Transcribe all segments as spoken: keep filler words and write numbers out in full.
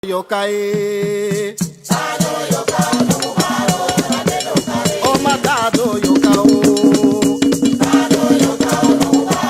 Yokai. O matado yoka o. Matado yokai.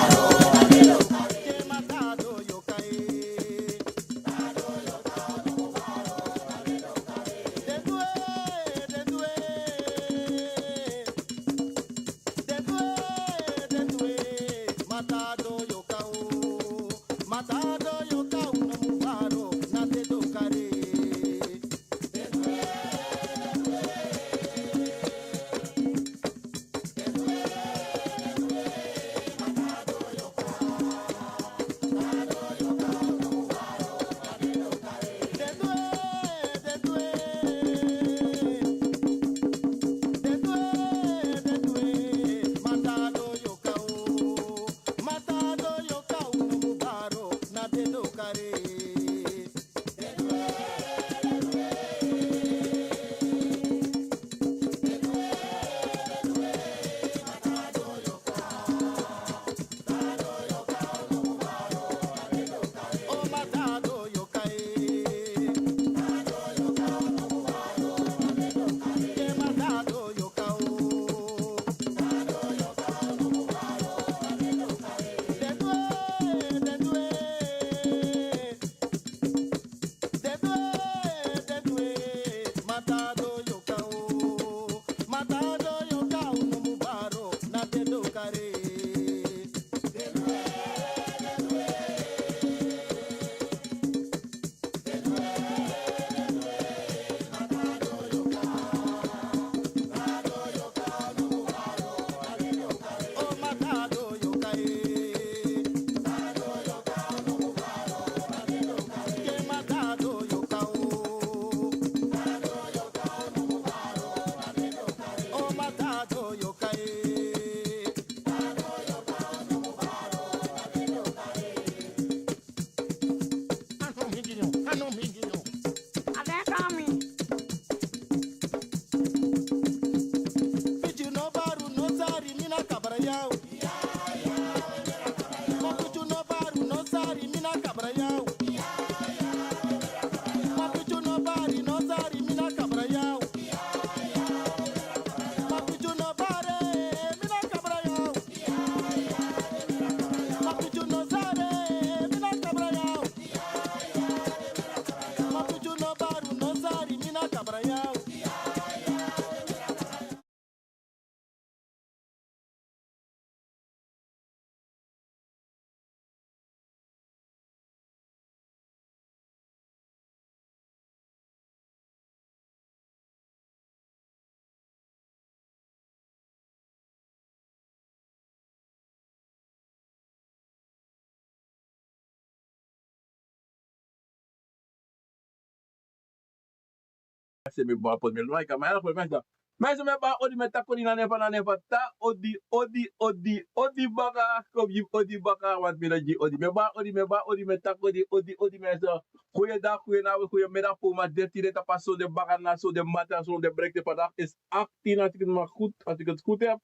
Se mi bon a poti mi luma ika ma elke mesi dan. Mesi mi e bari odi, mi e taki odi na nen fu, na nen fu a ta odi, odi, odi, odi baka. Kon gi mi odi baka, want mi no gi odi. Mi e bari odi, mi e bari odi, mi e taki odi, odi, odi mesi. Goeiedag, goedenavond, goeiemiddag, poma de tide tapu a sonde baka na sonde mati, sonde brekte. Vandaag is achttien, als ik het maar goed, als ik het goed heb.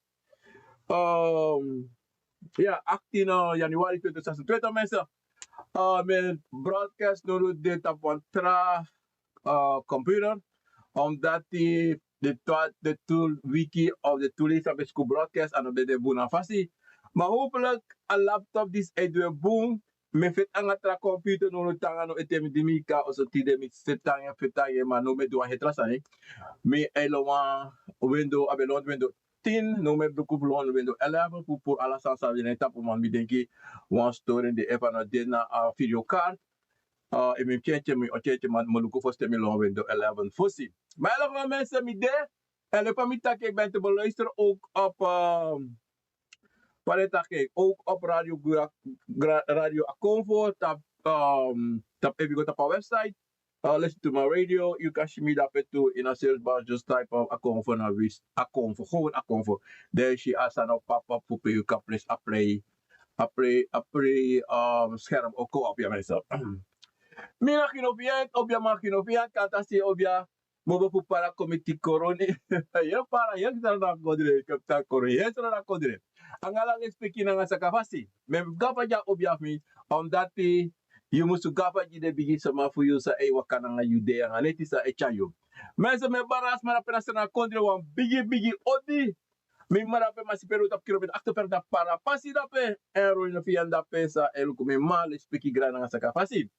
Ehm, ja, achttien, eh, januari tweeduizend zesentwintig, mensen. Eh, mijn broadcast no de tapu wan tra, eh, computer. Omdat die de twa-, de tool wiki of de tool is op de school broadcast en op de, de buna fasi. Maar hopelijk een laptop die is uit de boom. Mi e feti nanga tra computer now, now tanga now ete mi de mi kan oso tide mi seti nanga en, feti nanga en, ma now mi e du wan heri tra sani. Mi e lon wan window, a ben lon window tin, now mi e bruku fu lon window eleven fu puru ala sani san de na en tapu, ma mi denki wan storing de efu a no de na a video card. Eh, efu mi kenki en, mi o kenki en, ma mi o luku fosi te mi lon window eleven fosi. Ma in elk geval mensen, mi de, en leuk fa mi taki, ik ben te beluisteren ook op, ehm, Pare taki ook op radio Gura, gra- radio Akonfo tap um, tap ebi go tap a website. Uh, listen to my radio, you can see me dape tu in a search bar, just type of Akonfo na wis Akonfo, gewoon Akonfo. Dan si a sana papa fu pe you kan press a play, a play, a play um, scherm ook op, ja mensen. Mi na gino fiyan, obia ma gino fiyan, kata si obia. Mobo fu para komiti koroni. Ye para ye sra na kodre, kapita koroni ye sra na kodre. Anga la lespeki nanga sakafasi. Me gafa dya obia fu mi. Omdati yu musu gafa gi den bigi sama fu yu san e waka nanga yu de anga leti san e tyari yu. Mensen, mi e bari a sma dape na sra na kondre wan bigi bigi odi. Mi mama dape masi pe rowtu apu kilometa akti o feri na para pasi dape. Èn rowtu fu yu dape san e luku mi mama lespeki grani nanga sakafasi.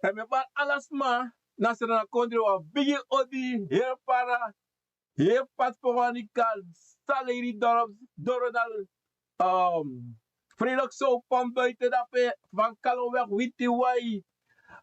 Èn mi e bari ala sma na sra na kondre wan bigi odi, heri para, heri pati fu wani kal, Saleiri, Dorp, Doro, Dal, Fredok, Sow, Pam, Buiten dape, Van Kalonweg, Witiwai,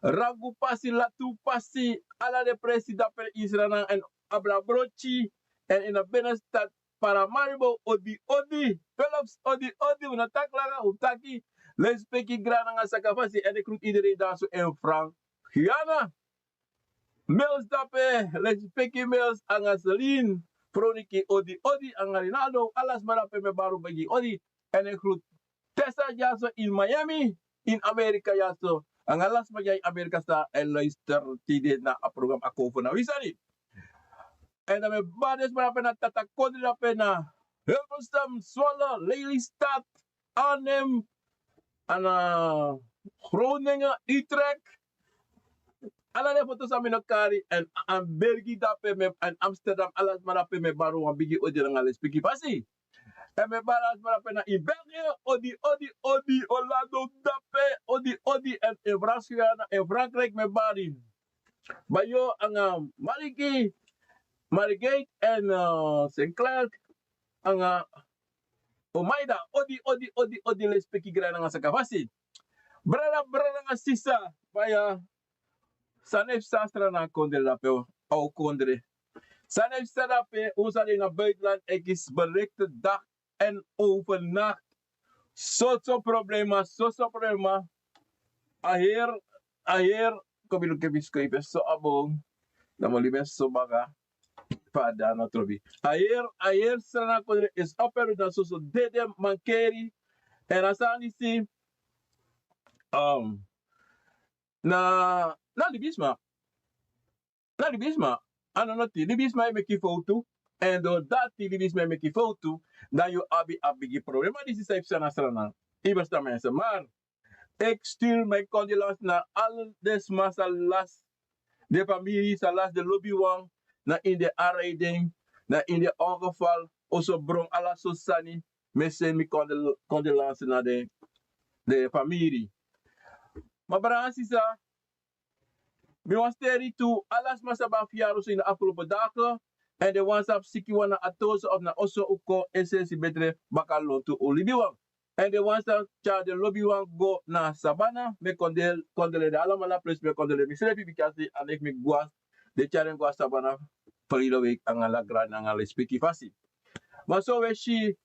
Rangu pasi, Latu pasi, ala den presi dape, Isranan èn Ablabrochi, èn ini a binnenstad, Paramaribo, odi odi, Philips, odi odi, un no taki langa, un taki lespeki grani nanga sakafasi, èn den groet iedereen daar zo in Frank Guyana. Mils dape, lespeki Mils, anga Celine, Froniki, odi odi, anga Rinaldo, ala sma dape mi e bari un bigi odi. Èn den groet Tessa dyaso in Miami, in Amerika dyaso. Anga ala sma dya in Amerika san e luister tide na a program Akonfo na wi sani. Èn dan mi e bari den sma dape na tata kondre dape na Hilversum, Zwolle, Lelystad, Arnhem, ana Groningen, Utrecht. Ala den foto san mi no kari, èn, èn Belgi dape mi e, èn Amsterdam, ala sma dape mi e bari un wan bigi odi nanga lespeki fasi. Èn mi e bari ala sma dape na in België, odi odi odi, Orlando dape, odi odi, èn in Frans Guyana, in Frankrijk mi e bari Bayo anga Mariki, Marigate èn Sinclair anga Omaida, odi odi odi odi, lespeki grani nanga sakafasi. Brada, brada nanga sisa, baya, san e psa a sra na a kondre dape, a o kondre. San e psa dape, un san de ini a buitenland e kisi berekte dag èn overnacht. Soso problema, soso problema. A heri, a heri, kobi luku efu yu skoipi en so abon, dan mi o libi en so baka. Fa a de a no trobi. A heri, a heri sra na kondre e si opo, na soso dede, mankeri. Èn a sani disi, um, na, na libisma. Na libisma. A no noti, libisma e meki fowtu. Èn doro dati libisma e meki fowtu, dan yu abi a bigi problema disi san e psa na Sranan. Yu e ferstan mi, mensen. Maar ik stuur mijn condoleances na al den sma san lasi den famiri, san lasi den lobiwan, na ini den aanrijding, na ini den ongeval, oso bron, ala sortu sani. Mi e seni mi condol-, condoleances na den, den famiri. Ma brada, sisa, mi wani seri tu ala sma san ben abi yari oso ini a afgelopen dagen, èn den wan san abi sikiwan na at'oso of na oso, un kon en sensi betre baka lontu un libiwan. Èn den wan san tyari den lobiwan go na Sabana, mi e kondol-, kondoleri den alamala, plus mi e kondoleri misrefi, bikasi a no meki mi gwe, den tyari en go na Sabana verleden week, anga ala grani nanga lespeki fasi. Ma so un e si,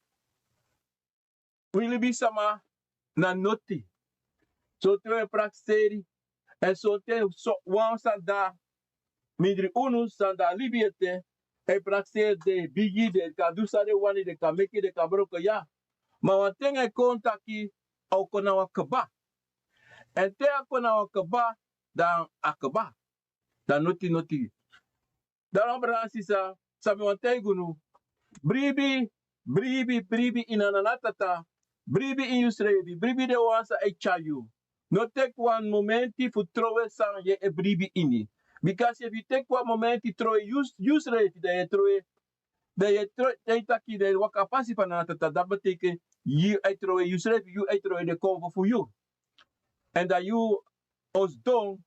wi libisma na noti. Sonten un e prakseri, èn sonten so wan san de mindri unu, san de a libi ete, e prakseri, den e bigi, den kan du san den wani, den kan meki, den kan broko, ya. Ma wan ten e kon taki a o kon na wan kba. Èn te a kon na wan kba, dan a kba. Dan noti noti. Dan wan brada, sisa, san mi wani taigi unu. Bribi, bribi, bribi ini a Nana Tata. Bribi ini yusrefi, bribi den wan san e tyari yu. No teki wan momenti fu trowe san yu e bribi ini. Bikasi efu yu teki wan momenti trowe yu, yusrefi, dan yu e trowe, dan yu e trowe, dan yu taki dan yu e waka a pasi fu a Nana Tata, dati betekent yu e trowe yusrefi, yu e trowe den konfo fu yu. Èn dan yu o sidon,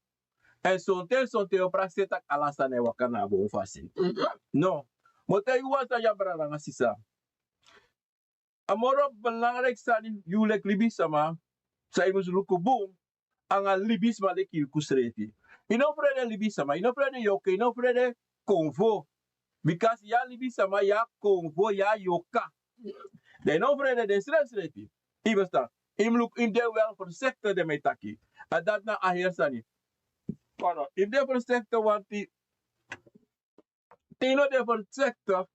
èn sonten, sonten yu o prakseri taki ala sani e waka na a bun fasi. No. Mi o taigi wan sani, ya brada nanga sisa. A moro belangrijk sani, yu leki libisma, san yu musu luku bun, anga libisma leki yu srefi. Yu no frede libisma, yu no frede yorka, yu no frede konfo. Bikasi yu a libisma, yu a konfo, yu a yorka. Den no frede den srefsrefi. Yu ferstan? Yu mus luku, yu mus de wel forsekte, den mi e taki. A dati na a heri sani. Pardon. Yu mus de forsekte, wanti te yu no de forsekte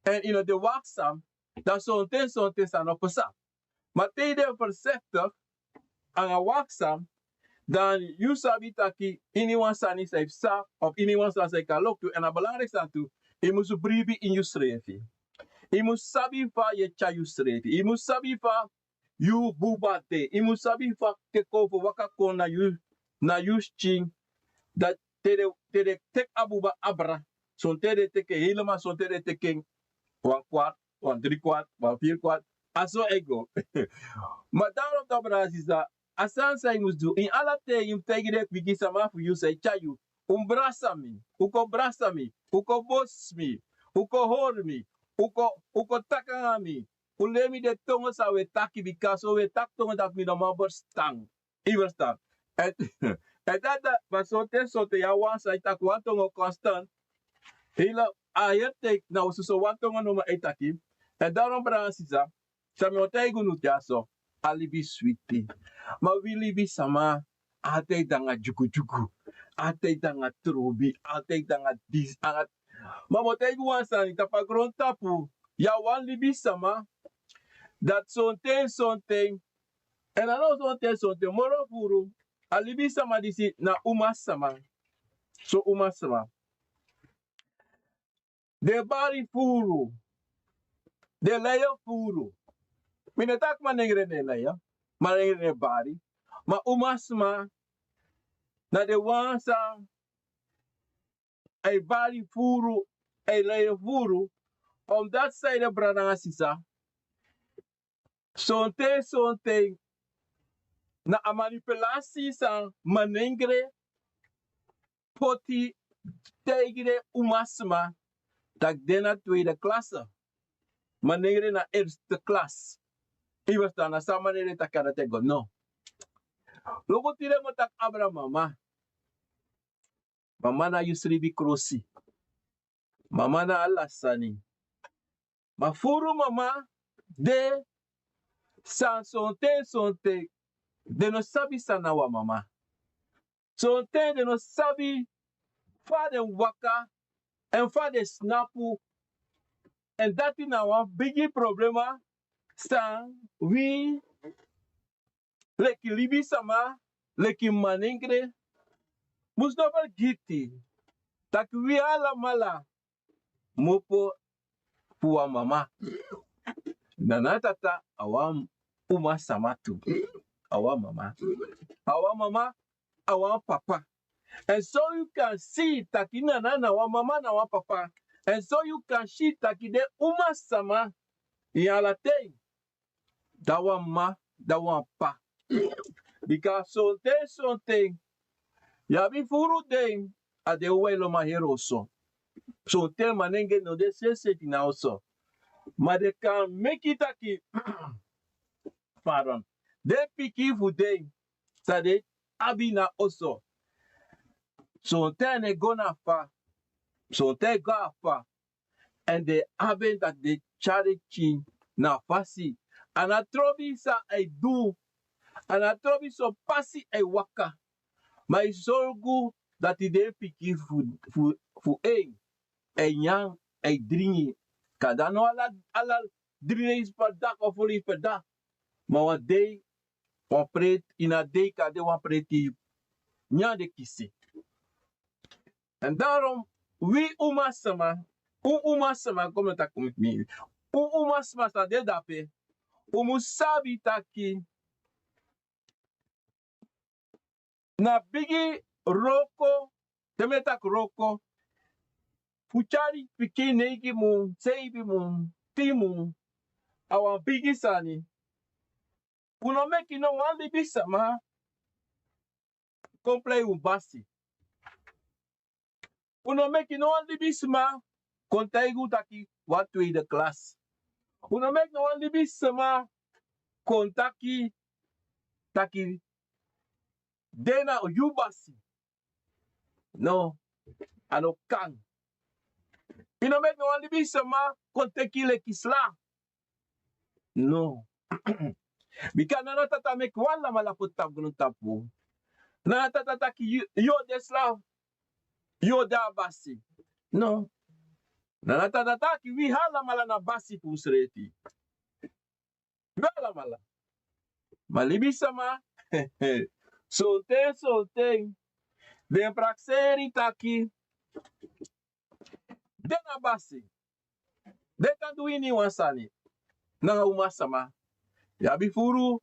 èn yu no de waksam, dan sonten sonten sani o pasa. Ma te yu de forsekte anga waksam, dan yu sabi taki iniwan sani san yu psa of iniwan sani san yu kan loki yu. Èn a belangriki sani tu, yu mus bribi ini yusrefi. Yu mus sabi fa yu e tyari yusrefi. Yu mus sabi fa yu buba de. Yu mus sabi fa teki over waka kon na yu, na yu skin. Dati te den, te den teki a buba abra. Sonten den teki en helemaal, sonten den teki en wan kwart, wan dri kwart, wan firi kwart. A so e go. Ma daarom dan, brada, sisa, a sani san yu mus du, ini ala ten yu mus taigi den pikin sama fu yu san e tyari yu. Un brasa mi, un kon brasa mi, un kon bosi mi, un kon hori mi, un kon, un kon taki anga mi, un leri mi den tongo san un e taki, bika so un e taki tongo dati mi no man berstan. Yu ferstan? Èn, èn dati, dati, ma sonten sonten yu abi wan sani taki wan tongo konstant. Hela, a heri ten na un soso wan tongo nomo e taki. Èn daarom, brada, sisa, san mi o taigi unu dyaso, a libi switi. Ma wi libisama, altijd anga dyugudyugu, altijd anga trobi, altijd anga disi, anga. Ma mi o taigi wan sani, tapu a grontapu yu abi wan libisama dati sonten sonten, èn a no sonten sonten, moro furu, a libisama disi na umasama. So umasama, den e bari furu, den e lei furu. Mi no e taki manengre no e lei, manengre no e bari. Ma umasma na den wan san e bari furu, e lei furu. Omdat san ede, brada nanga sisa, sonten sonten na a manipulasi san manengre poti taigi den umasma, taki den na tweede klasse. Manengre na eerste klas. Yu ferstan, na san manengre taki a dati e go, no. Luku, tide mi o taki abra mama. Mama na yu sribi krosi. Mama na ala sani. Ma furu mama de san sonten sonten den no sabi san na wan mama. Sonten den no sabi fa den waka èn fa den snapu. Èn dati na wan bigi problema san wi leki libisama, leki manengre, mus no fergiti taki wi alamala mu opo fu wan mama. Nana, tata, a wan umasama tu. A wan mama. A wan mama, a wan papa. Èn so yu kan si taki nana na wan mama, na wan papa. Èn so yu kan si taki den umasama ini ala ten, da wan mama, da wan papa. Bika sonten sonten yu abi furu den, a den wawan e lon a heri oso. Sonten manengre no de srefi na oso. Ma den kan meki taki, pardon, den pikin fu den san den abi na oso, sonten den e go na fa, sonten e go a fa, èn den abi en taki den tyari en na fasi. A no trobi san a e du, a no trobi son pasi a e waka. Ma a e sorgu dati den pikin fu, fu, fu en e nyan, e dringi. Kande no ala, ala dri leisi per dag of fo leisi per dag. Ma wan dei, wan preti, ini a dei kan de wan preti nyan den kisi. Èn daarom wi umasama, un umasama, kon mi taki, kon miti mi. Un umasama san de dape, un mus sabi taki na bigi wroko, te mi e taki wroko, fu tyari pikin neigi mun, seibi mun, tin mun, a wan bigi sani. Un no meki no wan libisama kon plei un basi. Un no meki no wan libisma kon taigi un taki wan tweede klas. Un no meki no wan libisma kon taki, taki den na yu basi. No, a no kan. Yu no meki no wan libisma kon teki yu leki sla. No. Bika na na tata meki wan lamala poti tapu grontapu. Na na tata taki yu o de slafu, yu o de a basi. No. Na na tata taki wi alamala na basi fu unsrefi. Wi alamala. Ma libisama, sonten sonten den prakseri taki den na basi. Den kan du iniwan sani nanga umasama. Yu abi furu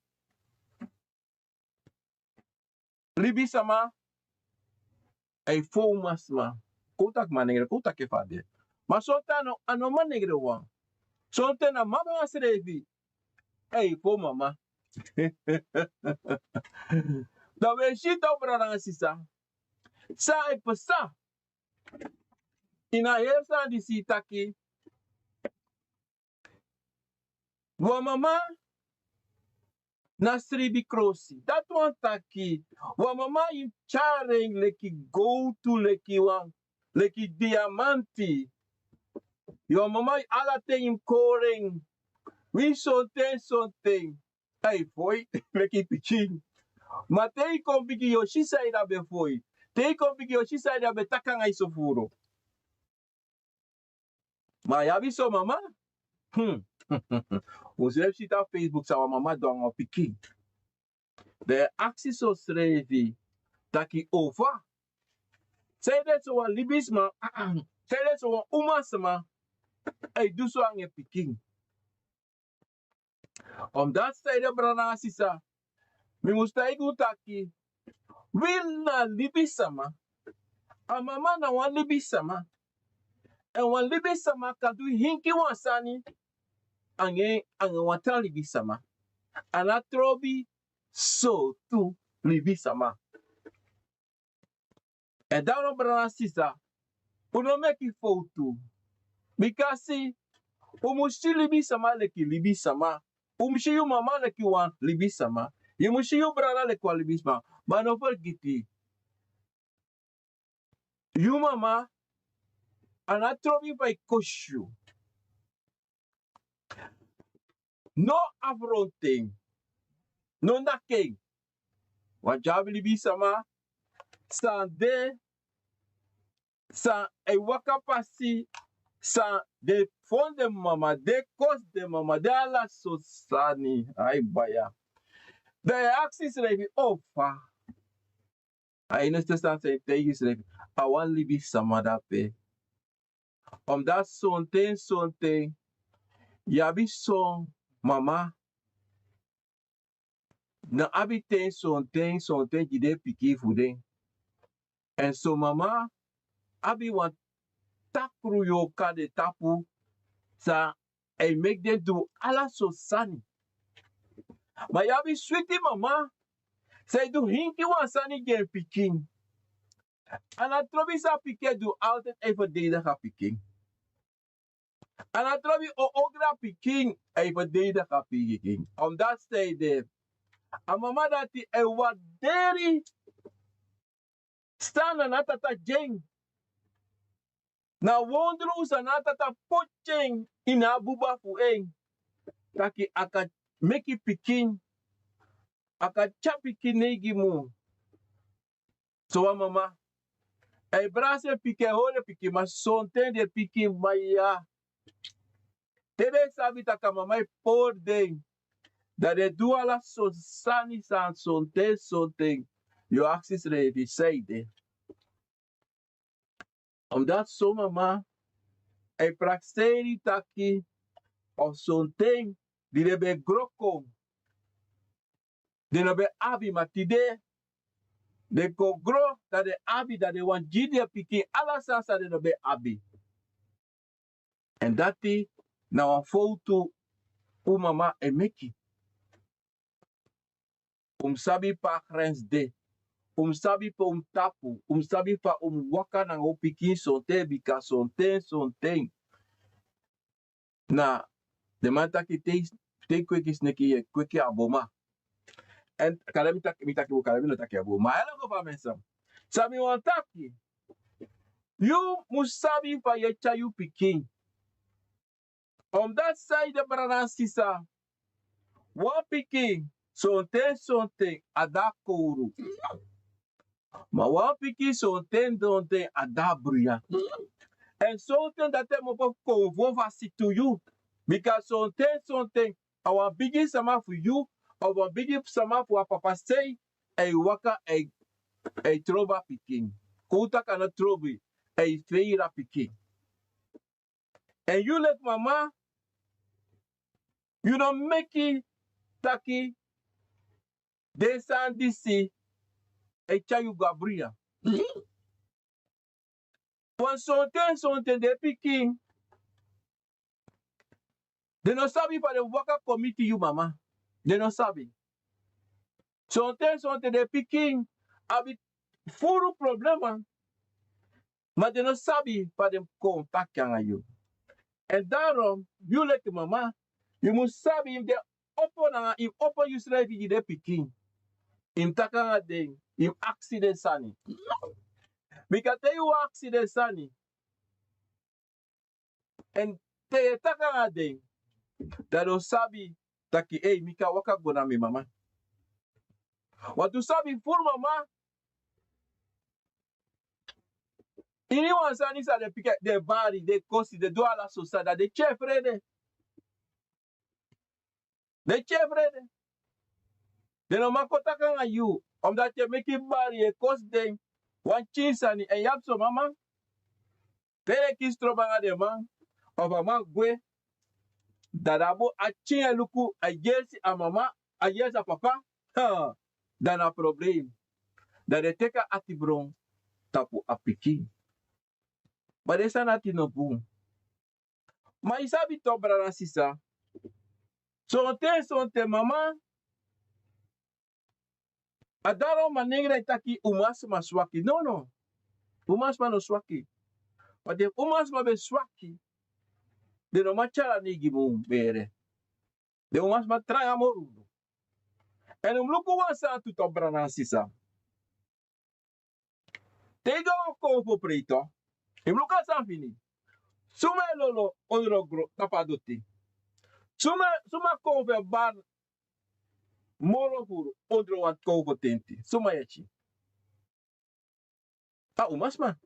libisama, a e fo umasma. Kon un taki manengre, kon un taki en fa a de. Ma sonten a no manengre wan. Sonten na mama srefi a e fo mama. Dan un e si, dan un brada nanga sisa, san e pasa ini a heri sani disi taki wan mama na sribi krosi. Dati wani taki wan mama yu tyari en leki gowtu, leki wan, leki diamanti. Yu wan mama yu ala ten yu mus kori en. Wi sonten sonten a e foi leki pikin. Ma te yu kon bigi yu o si san yu dati ben foi. Te yu kon bigi yu o si san yu dati ben taki nanga yu sufuru. Ma yu abi son mama, hmm, unsrefi si tapu Facebook san wan mama du nanga wan pikin. Dan yu e aksi unsrefi taki, ofa, sanede sowan libisma, sanede sowan umasma e du so nanga en pikin? Omdati, sanede brada nanga sisa, mi mus taigi un taki wi na libisama. A mama na wan libisama. Èn wan libisama kan du inki wan sani anga en, anga wan tra libisama. A no trobi sortu libisama. Èn dan, brada nanga sisa, un no meki fowtu. Bikasi un mus si libisama leki libisama. Un mus si yu mama leki wan libisama. Yu mus si yu brada leki wan libisama. Ma no fergiti, yu mama, a no trobi fa yu kosi yu. No afrontu en. No naki en. Wan dyabi libisama san de, san e waka pasi, san de fon den mama, de kosi den mama, de ala sortu sani. Ai baya. Dan yu e aksi yusrefi, ofa a enigste sani san yu e taigi yusrefi, a wan libisama dape. Omdati sonten sonten yu abi son mama no abi ten, sonten sonten gi den pikin fu den. Èn son mama abi wan takru yoka de tapu, san e meki den du ala sortu sani. Ma yu abi switi mama san e du inki wan sani gi en pikin. A no trobi san a pikin e du, altijd a e ferdeidigi a pikin. A no trobi ogri a pikin, a e ferdeidigi a pikin. Omdati sanede a mama dati e warderi san na a tata gi en. Na wondru san na a tata poti en ini a buba fu en, taki a kan meki pikin, a kan tyari pikin neigi mun. Sowan mama, a e brasi en pikin, a e hori en pikin, ma sonten den pikin maya, te den sabi taki a mama e pori den, dan den du ala sortu sani san sonten sonten yu o aksi yusrefi sanede. Omdati son mama e prakseri taki, of sonten di den ben gro kon, den no ben abi, ma tide den kon gro, dan den abi, dan den wani gi den pikin ala sani san den no ben abi. Èn dati na wan fowtu un mama e meki. Un mus sabi pe a grens de. Un mus sabi pe un mus tapu. Un mus sabi fa un mus waka nanga un pikin sonten, bika sonten sonten na den man taki te yu kweki sneki, yu e kweki a boma. Èn kande mi taki, mi taki, kande mi no taki a boma. Ma ala go fa mi e san. San mi wani taki, yu mus sabi fa yu e tyari yu pikin. Omdati sanede, brada nanga sisa, Wan pikin sonten sonten a de a kowru. Ma wan pikin sonten sonten a de a bruya. Èn sonten dati e mopo fu konfo fu a situ yu. Bika sonten sonten a wan bigi sama fu yu, a wan bigi sama fu a papa sei, a e waka, a e, a e trobi a pikin. Kon un taki a no trobi, a e feiri a pikin. Èn yu leki mama, yu no meki taki den sani disi e tyari yu go a bruya. Wan sonten sonten den pikin, den no sabi fa den mus waka kon miti yu mama. Den no sabi. Sonten sonten den pikin abi furu problema. Ma den no sabi fa den kon taki nanga yu. Èn daarom, yu leki mama, yu mus sabi yu mus de opo nanga, yu mus opo yusrefi gi den pikin. Yu mus taki nanga den, yu mus aksi den sani. Bika te yu aksi den sani, èn te yu e taki nanga den, dan den o sabi taki, ei, mi kan waka go na mi mama. Wantu sabi furu mama, ini wan sani san den piki, den bari, den kosi, den du ala so sani, dan den tyari frede. Den tyari frede. Den no man kon taki nanga yu, omdat yu e meki bari, yu e kosi den, wan pikin sani, èn yu abi son mama. Te den kisi trobi nanga den man, of a man gwe, dan a pikin e luku, a yesi a mama, a yesi a papa, ha, dan na problem. Dan den teki a atibron tapu a pikin. Ma den sani dati no bun. Ma yu sabi tok, brada nanga sisa. Sonten sonten mama, a dati manengre e taki umasma swaki. Nono. Umasma no swaki. Ma den umasma ben swaki, den no man tyari a neigi mus bere. Den umasma tranga moro. Èn un mus luku wan sani tu tok, brada nanga sisa. Te yu go a wan konfo prei tok, yu mus luku a sani fini. Suma e lolo ondro gron tapu a doti? Suma, suma konfo e bari moro furu ondro wan konfo tenti? Suma yu e si? A umasma.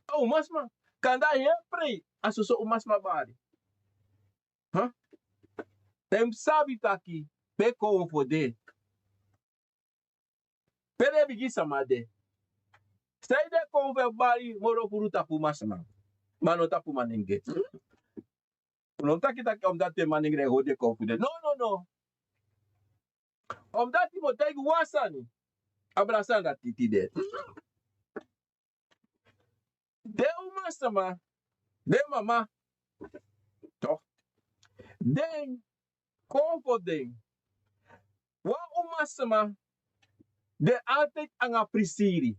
A umasma. Kande a heri prei a soso umasma bari. Ha? Den mus sabi taki pe konfo de. Pe den bigi sama de. Sanede konfo e bari moro furu tapu umasma, ma no tapu manengre? Un no mus taki taki omdat den manengre e hori den konfo de. No, no, no. Omdat mi o taigi wan sani, a brada sani dati tide. Den umasma, den mama, tok, den konfo den. Wan umasma de altijd nanga prisiri.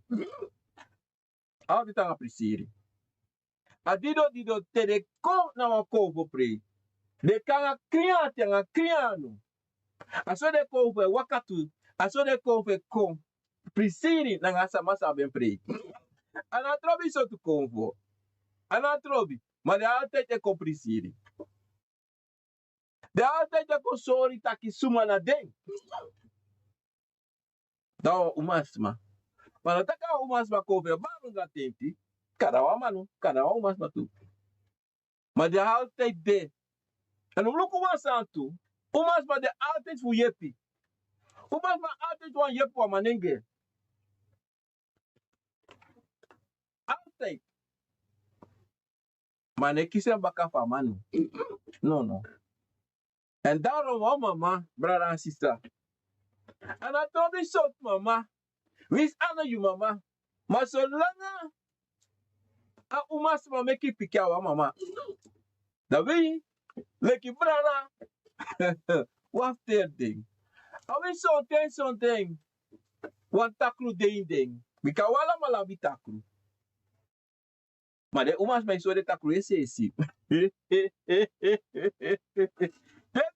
Altijd nanga prisiri. A dido dido te den kon na wan konfo prei, den kon nanga krin ati, nanga krin anu. A so den konfo e waka tu, a so den konfo e kon. Prisiri nanga a sama san ben prei. A no trobi sortu konfo. A no trobi, ma den altijd e kon prisiri. Den altijd e kon sori taki suma na den. Dan wan umasma. Ma no taki a umasma konfo e bari ondro a tenti. Kande a wan manu, kande a wan umasma tu. Ma den altijd de. Èn un mus luku wan sani tu. Umasma de altijd fu yepi. Umasma altijd wani yepi wan manengre. Altijd. Ma a no e kisi en baka fu a manu. No, no. Èn daarom wan mama, brada nanga sisa, a no trobi sortu mama, winsi a no yu mama. Ma solanga a umasma meki pikin, a wan mama. Dan wi leki brada, wi e ferteri den. A wi sonten sonten wan takru de ini den. Bika wi alamala abi takru. Ma den umasma e sori den takru esi esi. Den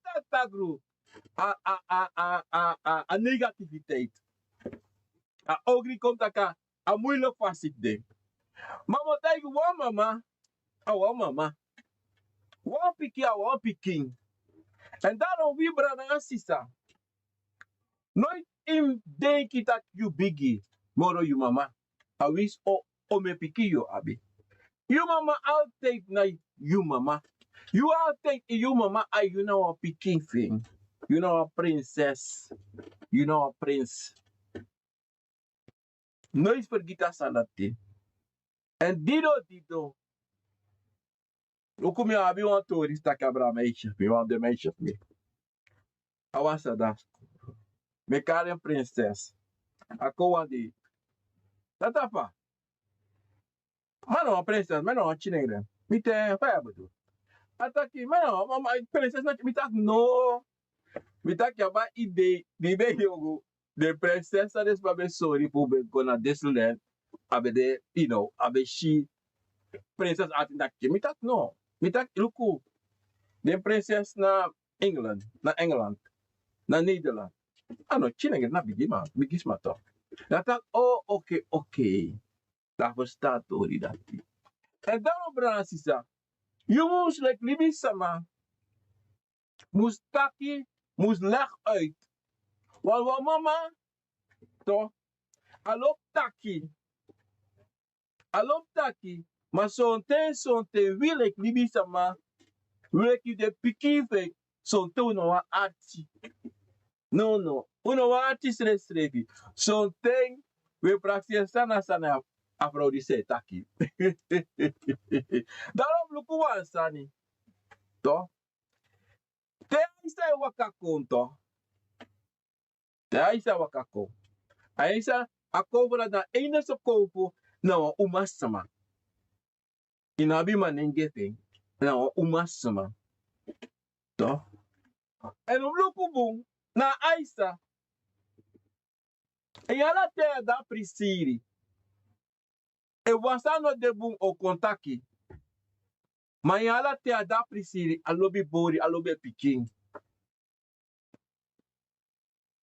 taki takru a, a, a negativiteit. A ogri kon taki a moeilijk fu a siki de. Ma mi o taigi wan mama, a wan mama. Wan pikin, a wan pikin. Èn dan Wi brada nanga sisa, noiti yu mus denki taki yu bigi moro yu mama. A winsi o, omeni pikin yu o abi. Yu mama altijd na yu mama. Yu altijd yu mama, a yu na wan pikin fu en. Yu na wan prinses. Yu na wan prins. Noiti fergiti a sani dati. Èn dido dido. Luku, mi abi wan tori fu taki abra meisje fu mi, wan de meisje fu mi. A wan sani dati. Mi e kari en prinses. A kon wan dei. Tata fa. Ma na wan prinses, ma na wan tyin nengre. Mi taki fa yu e bedoel. A taki, ma na wan, ma, ma, prinses na, mi taki no. Mi taki a bai dei, di ben yongu. Den prinses san den sma ben sori fu ben go na Disneyland, a ben de, you know, a ben si prinses ati na kin. Mi taki no. Mi taki luku. Den prinses na England, na Engeland, na Nederland. A no tyin nengre, na bigi man, bigi sma toch. Dan a taki, oh, oké, oké. Dan a ferstan a tori dati. Èn dan wan brada sisa, yu mus leki libisma mus taki, mus leg uit. Wan, wan mama, toch, a lobi taki. A lobi taki, ma sonten, sonten wi leki libisma, wi leki den pikin fu en, sonten wi no wani arki. No, no. Unu wani arki srefsrefi. Sonten wi e prakseri san na san na a frow disi e taki. Daarom luku wan sani. Toch? Te Aisa e waka kon toch. Te Aisa waka kon. Aisa a kon fu dati na enigste kon fu na wan umasma. Yu no abi manengre fu en, na wan umasma. Toch? Èn un mus luku bun na Aisa. Ini ala ten a de a prisiri. Efu wan sani no de bun o kon taki. Ma ini ala ten a de a prisiri, a lobi bori, a lobi en pikin.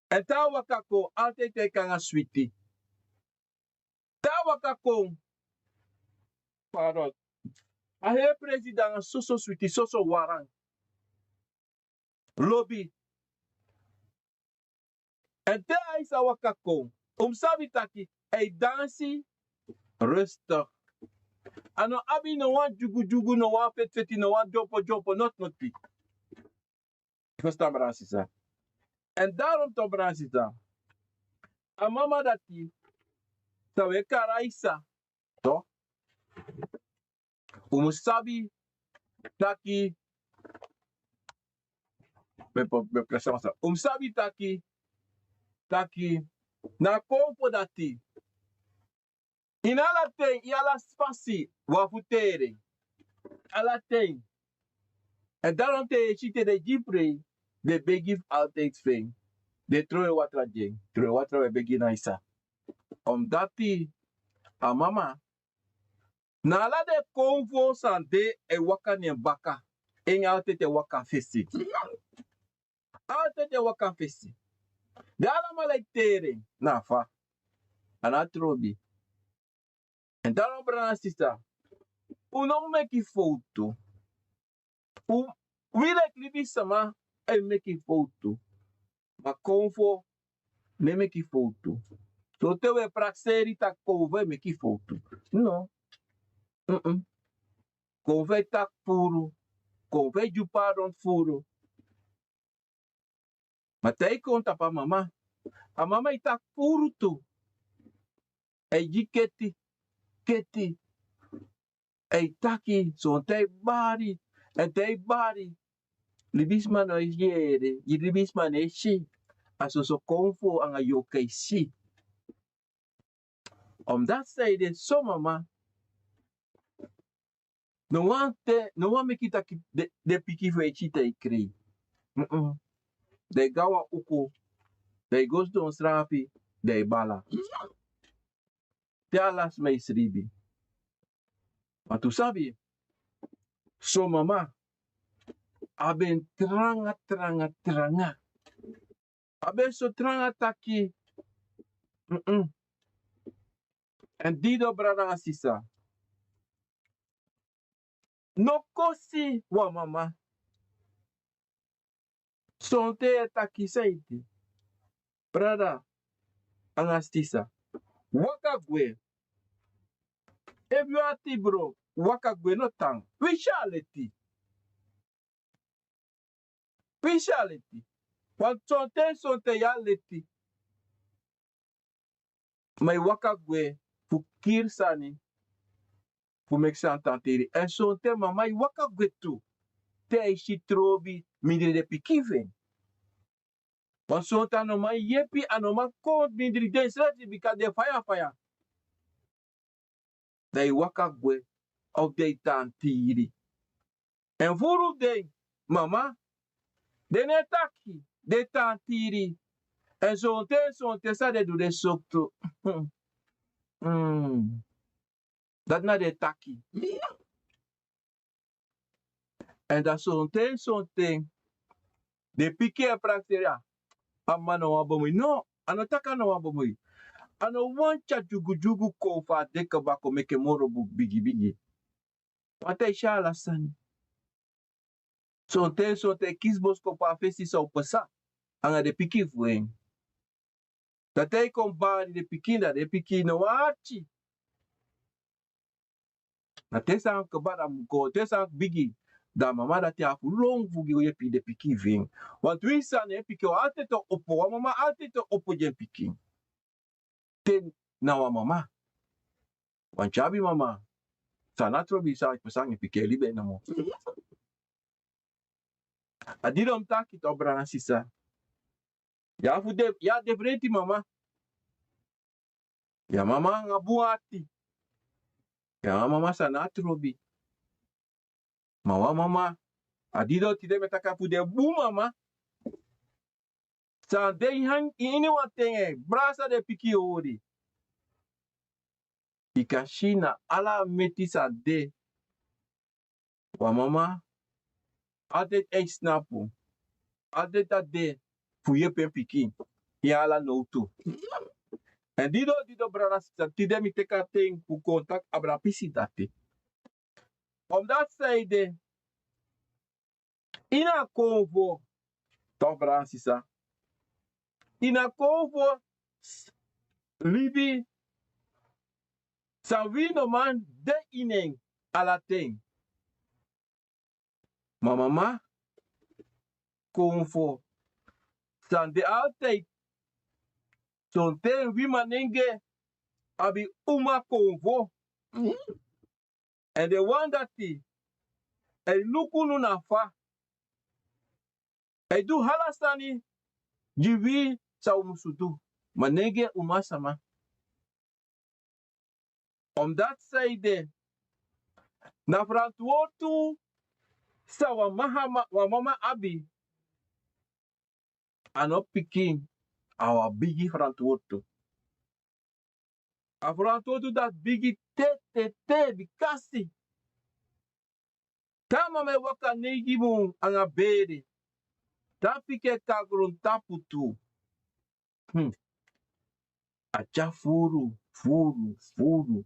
Èn te a waka kon, altijd te a kon nanga switi. Te a waka kon, pardon. A heri presi nanga soso switi, soso waran. Lobi. Èn te Aisa waka kon, un mus sabi taki a e dansi rustig. A no abi no wan dyugudyugu, no wan fetfeti, no wan dyompodyompo, noti noti. Yu ferstan, brada sisa. Èn daarom toch, brada sisa, a mama dati san wi e kari Aisa, toch, un mus sabi taki, un mus sabi taki, taki na a konfo dati. Ini ala ten, ini ala fasi, wi abi fu tere. Ala ten. Èn daarom te yu e si te den e gi prei, den e begi fu altijd fu en. Den e trowe watra gi en, trowe watra, wi e begi na Aisa. Omdati a mama, na ala den konfo san de e waka na en baka. En altijd e waka fesi. Altijd e waka fesi. Den alamala e tere en, na fa. A no abi trobi. Èn daarom, brada nanga sisa, un no mus meki fowtu. Un, wi leki libisma e meki fowtu. Ma konfo no e meki fowtu. Sonten wi e prakseri taki konfo e meki fowtu. No. Mm-mm. Konfo e taki furu. Konfo e gi un pardon furu. Ma te a e kon tapu a mama, a mama e taki furu tu. A e gi keti, keti. A e taki, sonten a e bari, èn te a e bari, libisma no e yere, libisma no e si. A soso konfo anga yorka e si. Omdati san ede, son mama no wani te, no wani meki taki den, den pikin fu en e si te a e krei. Mm-mm. Den e go a wan uku, den e go sidon srapi, den e bala. Te ala sma e sribi. Ma un sabi, son mama, a ben tranga, tranga, tranga. A ben so tranga taki. Mm-mm. Èn didon, brada nanga sisa, no kosi wan mama. Sonten yu e taki san yu de. Brada anga sisa, waka gwe. Efu yu ati bro, waka gwe no tan. Wi si a leti. Wi si a leti. Wan sonten sonten yu a leti. Ma yu waka gwe fu kiri sani, fu meki sani tan tiri. Èn sonten mama e waka gwe tu, te a e si trobi mindri den pikin fu en. Wan sonten a no man yepi, a no man kon mindri den sreti bika den faya faya. Dan yu waka gwe, of den e tan tiri. Èn furu den mama, den no e taki, den e tan tiri. Èn sonten sonten san den du den soktu. Dati na den e taki. Èn dan sonten sonten den pikin e prakseri a, a mama na wan bumui. No, a no taki a na wan bumui. A no wani tyari dyugudyugu kon fu a de kaba kon meke moro bigi bigi. Wan ten e si ala sani. Sonten sonten e kisi boskopu a fesi san o pasa anga den pikin fu en. Dati a e kon bari den pikin, dan den pikin no wani arki. Na te sani kaba, dan mu kon te sani bigi, dan mama dati abi fu lon fu gi yepi den pikin fu en. Wantu wi sani en pikin wan alteti o opo, wan mama alteti o opo gi en pikin. Te na wan mama, wan tyabi mama, san na trobi san a e pasa anga en pikin e libi en nomo. A didon taki tu, brada sisa. Yu abi fu de, yu abi diferenti mama. Yu abi mama anga bun ati. Yu abi mama san na trobi. Ma wan mama, a didon tide mi e taki a fu de bun mama. San de ini wan ten, brasa den pikin hori. Yu kan si na ala meti san de. Wan mama alteti e snapu, alteti a de fu yepi en pikin ini ala nowtu. Èn didon didon brada sisa, tide mi teki a ten fu kon taki abra pisi dati. Omdati san ede, ini a konfo, tu, brada sisa, ini a konfo libi san wi no man de ini en ala ten. Ma mama konfo san de altèit. Sonten wi manenge abi uma konfo. Èn den wan dati e luku unu na fa. A e du ala sani gi wi san un musu du. Manenge umasama. Omdati san ede, na frantwortu san wan mama, wan mama abi, a no pikin, a wan bigi frantwortu. A frantwortu dati bigi te te te bikasi te a mama e waka neigi mun anga bere, te a pikin e kon na grontapu tu. Hmm. A tyari furu furu furu.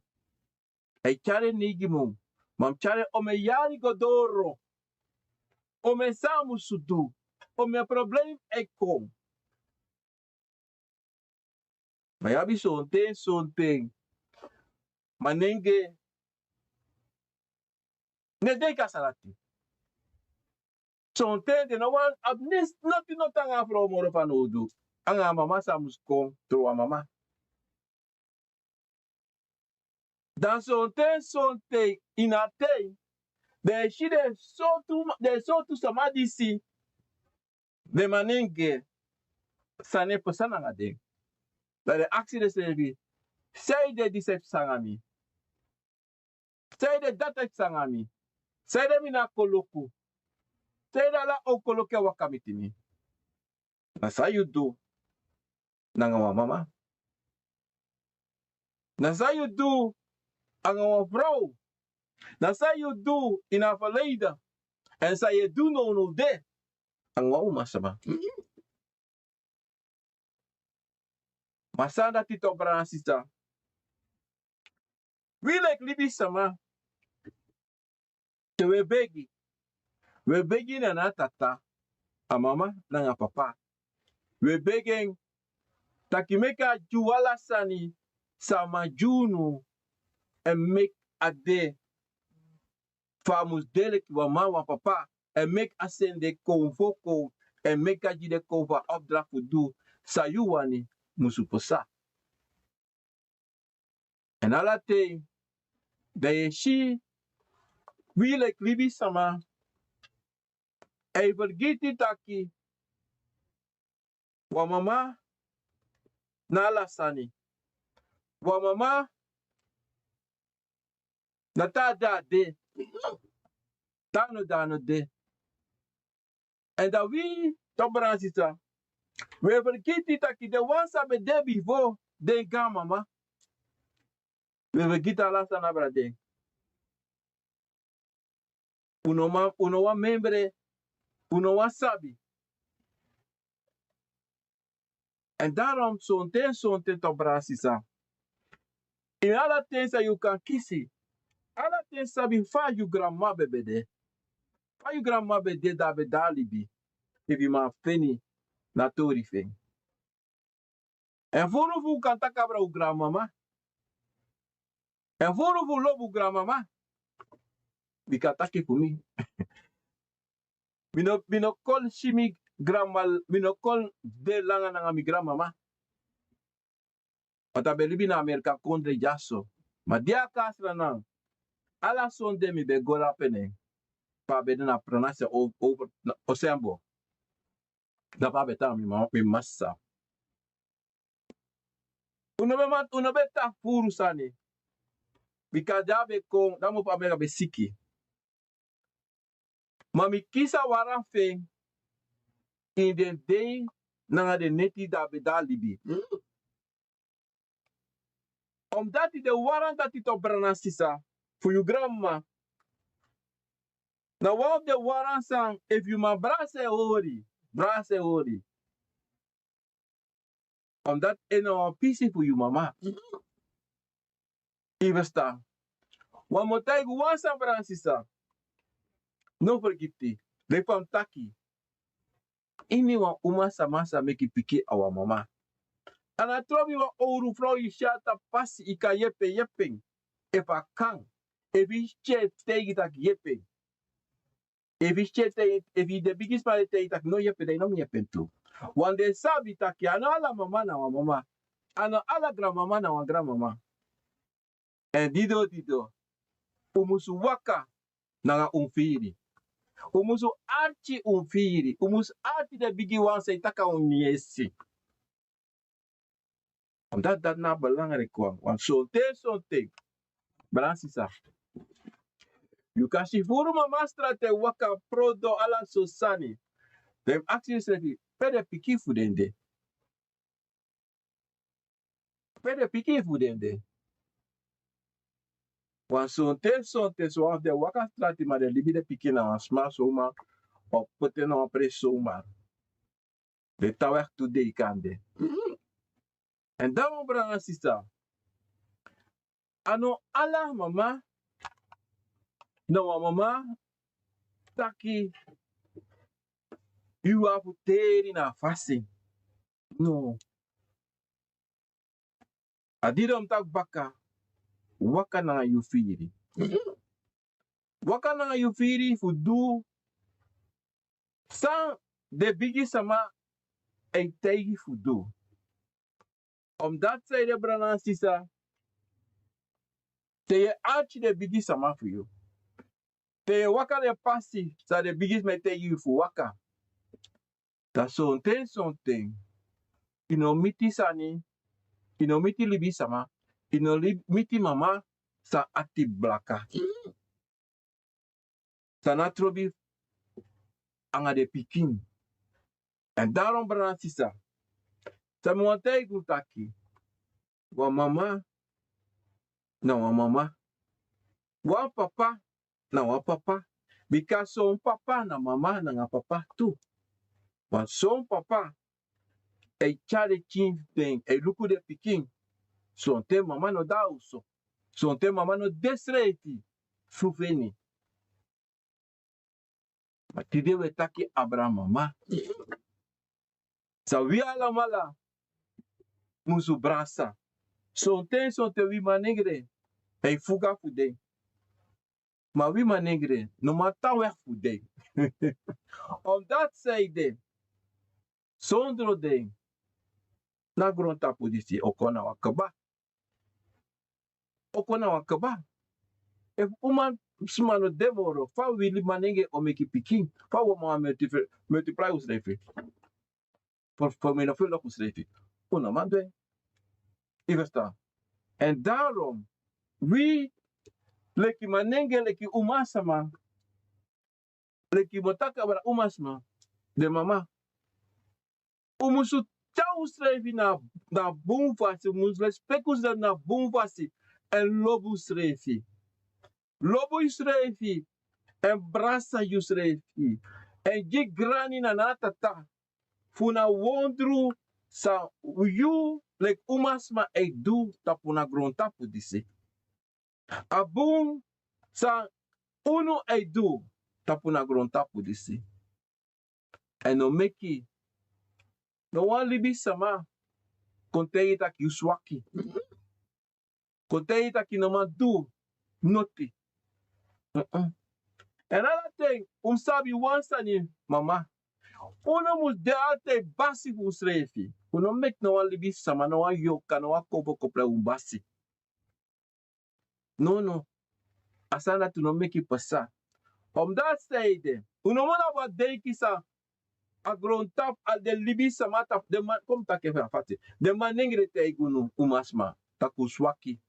A e tyari en neigi mun, ma a mus tyari en omeni yari go doro. Omeni san a musu du, omeni problema e kon. Ma yu abi sonten sonten manenge no e denki a sani dati. Sonten den no wani abi noti noti anga a frow moro fanowdu anga a mama san a musu kon tron a mama. Dan sonten sonten ini a ten den e si den sortu, den sortu sama disi, den manenge, san e pasa nanga den. Dan den e aksi denseefi, san ede disi e pasa nanga mi? San ede dati e pasa nanga mi? San ede mi na koloku? San ede ala o koloku e waka miti mi? Na san yu du nanga wan mama? Na san yu du anga wan frow? Na san yu du ini a verleden? Èn san yu e du nownow de anga wan umasama? Ma san dati tu, brada sisa. Wi leki libisama, te wi e begi, wi e begi na a Tata. a mama nanga papa. Wi e begi en taki meki a gi unu ala sani san a man gi unu, èn meki a de fa a mus de leki wan mama, wan papa, èn meki a seni den kon fu kon, èn meki a gi den kon fu a opdracht fu du san yu wani musu pasa. Èn ala ten dan yu e si wi leki libisama e fergiti taki wan mama na ala sani. Wan mama na te a de, a de, te a no de, a no de. Èn dan wi, toku brada nanga sisa, wi e fergiti taki den wan san ben de bifo, den granmama. Wi e fergiti ala sani abra den. Un no man, un no wani memre, un no wani sabi. Èn daarom sonten, sonten toku brada nanga sisa, ini ala ten san yu kan kisi, ala ten sabi fa yu granmama ben de. Fa yu granmama ben de, dan a ben de a libi. Efu yu man feni na tori fu en. Èn furu fu un kan taki abra un granmama. Èn furu fu un lobi un granmama. Mi kan taki fu mi. Mi no, mi no kon si mi granma, mi no kon de langa nanga mi granmama. Want a ben libi na Amerika kondre dyaso. Ma di a kon a Sranan, ala sonde mi ben go drape na en. Pe a ben de na Pranasi o, o, na Osembo. Drape a ben tan mi ma, mi mama sisa. Un no ben man, un no ben tan furu sani. Bika di a ben kon, dan mi opo Amerika ben siki. Ma mi kisi a waran fu en ini den dei nanga den neti di a ben de a libi. Omdati den waran dati toku brada nanga sisa, fu yu granmama, na wan fu den waran san efu yu man brasi en hori, brasi en hori. Omdati en na wan pisi fu yu mama. Yu e ferstan? Wan mi o taigi un wan sani brada nanga sisa. No fergiti, leki fa mi taki. Iniwan umasama sa meki pikin a wan mama. A no trobi wan owru frow yu si a tapu pasi yu kan yepi en, yepi en. Efu a kan. Efu yu si en e taigi taki yepi en. Efu yu si en e taigi, efu den bigisma e taigi taki no yepi en, dan yu no mu yepi en tu. Want den sabi taki a no ala mama na wan mama. A no ala granmama na wan granmama. Èn dido dido, un musu waka nanga un firi. Un musu arki un firi. Un musu arki den bigiwan san e taki a un yesi. Dati, dati na a belangriki wan. Want sonten, sonten, brada nanga sisa, yu kan si furu mama a strati e waka, prodo, ala sortu sani. Dan yu mu aksi yusrefi, pe den pikin fu den de? Pe den pikin fu den de? Want sonten, sonten, son wan fu den waka strati, ma den libi den pikin na wan sma zomaar, of poti en na wan presi zomaar. Den tan weki tu dei kande. Èn dan wan brada nanga sisa, a no ala mama na wan mama taki yu abi fu teri na a fasi. No. A didon mi taki baka, waka nanga yu firi. Waka nanga yu firi fu du san den bigisma e taigi fu du. Omdati san ede, brada nanga sisa, te yu e arki den bigisma fu yu, te yu e waka den pasi san den bigisma e taigi yu fu waka, dan sonten, sonten yu no miti sani, yu no miti libisma, yu no li-, miti mama san ati blaka, san no trobi anga den pikin. Èn daarom, brada nanga sisa, san mi wani taigi un taki, wan mama na wan mama. Wan papa na wan papa. Bika son papa na mama nanga papa tu. Want son papa e tyari den pikin fu den, e luku den pikin. Sonten mama no de a oso. Sonten mama no de srefi fu feni. Ma tide wi e taki abra mama. San wi alamala musu brasa. Sonten sonten wi manengre e fuga fu den. Ma wi manengre no man tan weg fu den. Omdat zij de sondro den na grontapu disi o kon na wan kaba. O kon na wan kaba. Efu uman sma no de moro fa wi libi manenge o meki pikin fa wi o man multiply usrefi. Fo mi no fo loku srefi. Un no man du en. Yu ferstan? Èn darom wi leki manenge leki umasma leki yu mu taki abra umasma den mama un musu tyari usrefi na bun fasi un musu respeki usrefi na bun fasi. Èn lobi usrefi lobi usrefi èn brasa yusrefi èn gi grani na na tata fu na wondru san yu leki umasma e du tapu na grontapu disi. A bun san unu e du tapu na grontapu disi. Èn no meki no wan libisama kon taigi taki yu swaki. Kon taigi taki no man du noti. Èn ala ten un mus sabi wan sani mama. Un no mus de altide basi fu unsrefi. Un no meki no wan libisama no wan yoka no wan konfo kon plei un basi. Nono. A sani dati un no meki pasa. Omdati san ede un no man abi a denki san a grontapu a den libisama tapu den man kon mi taki en fu a fati den manengre taigi unu umasma. Taki un swaki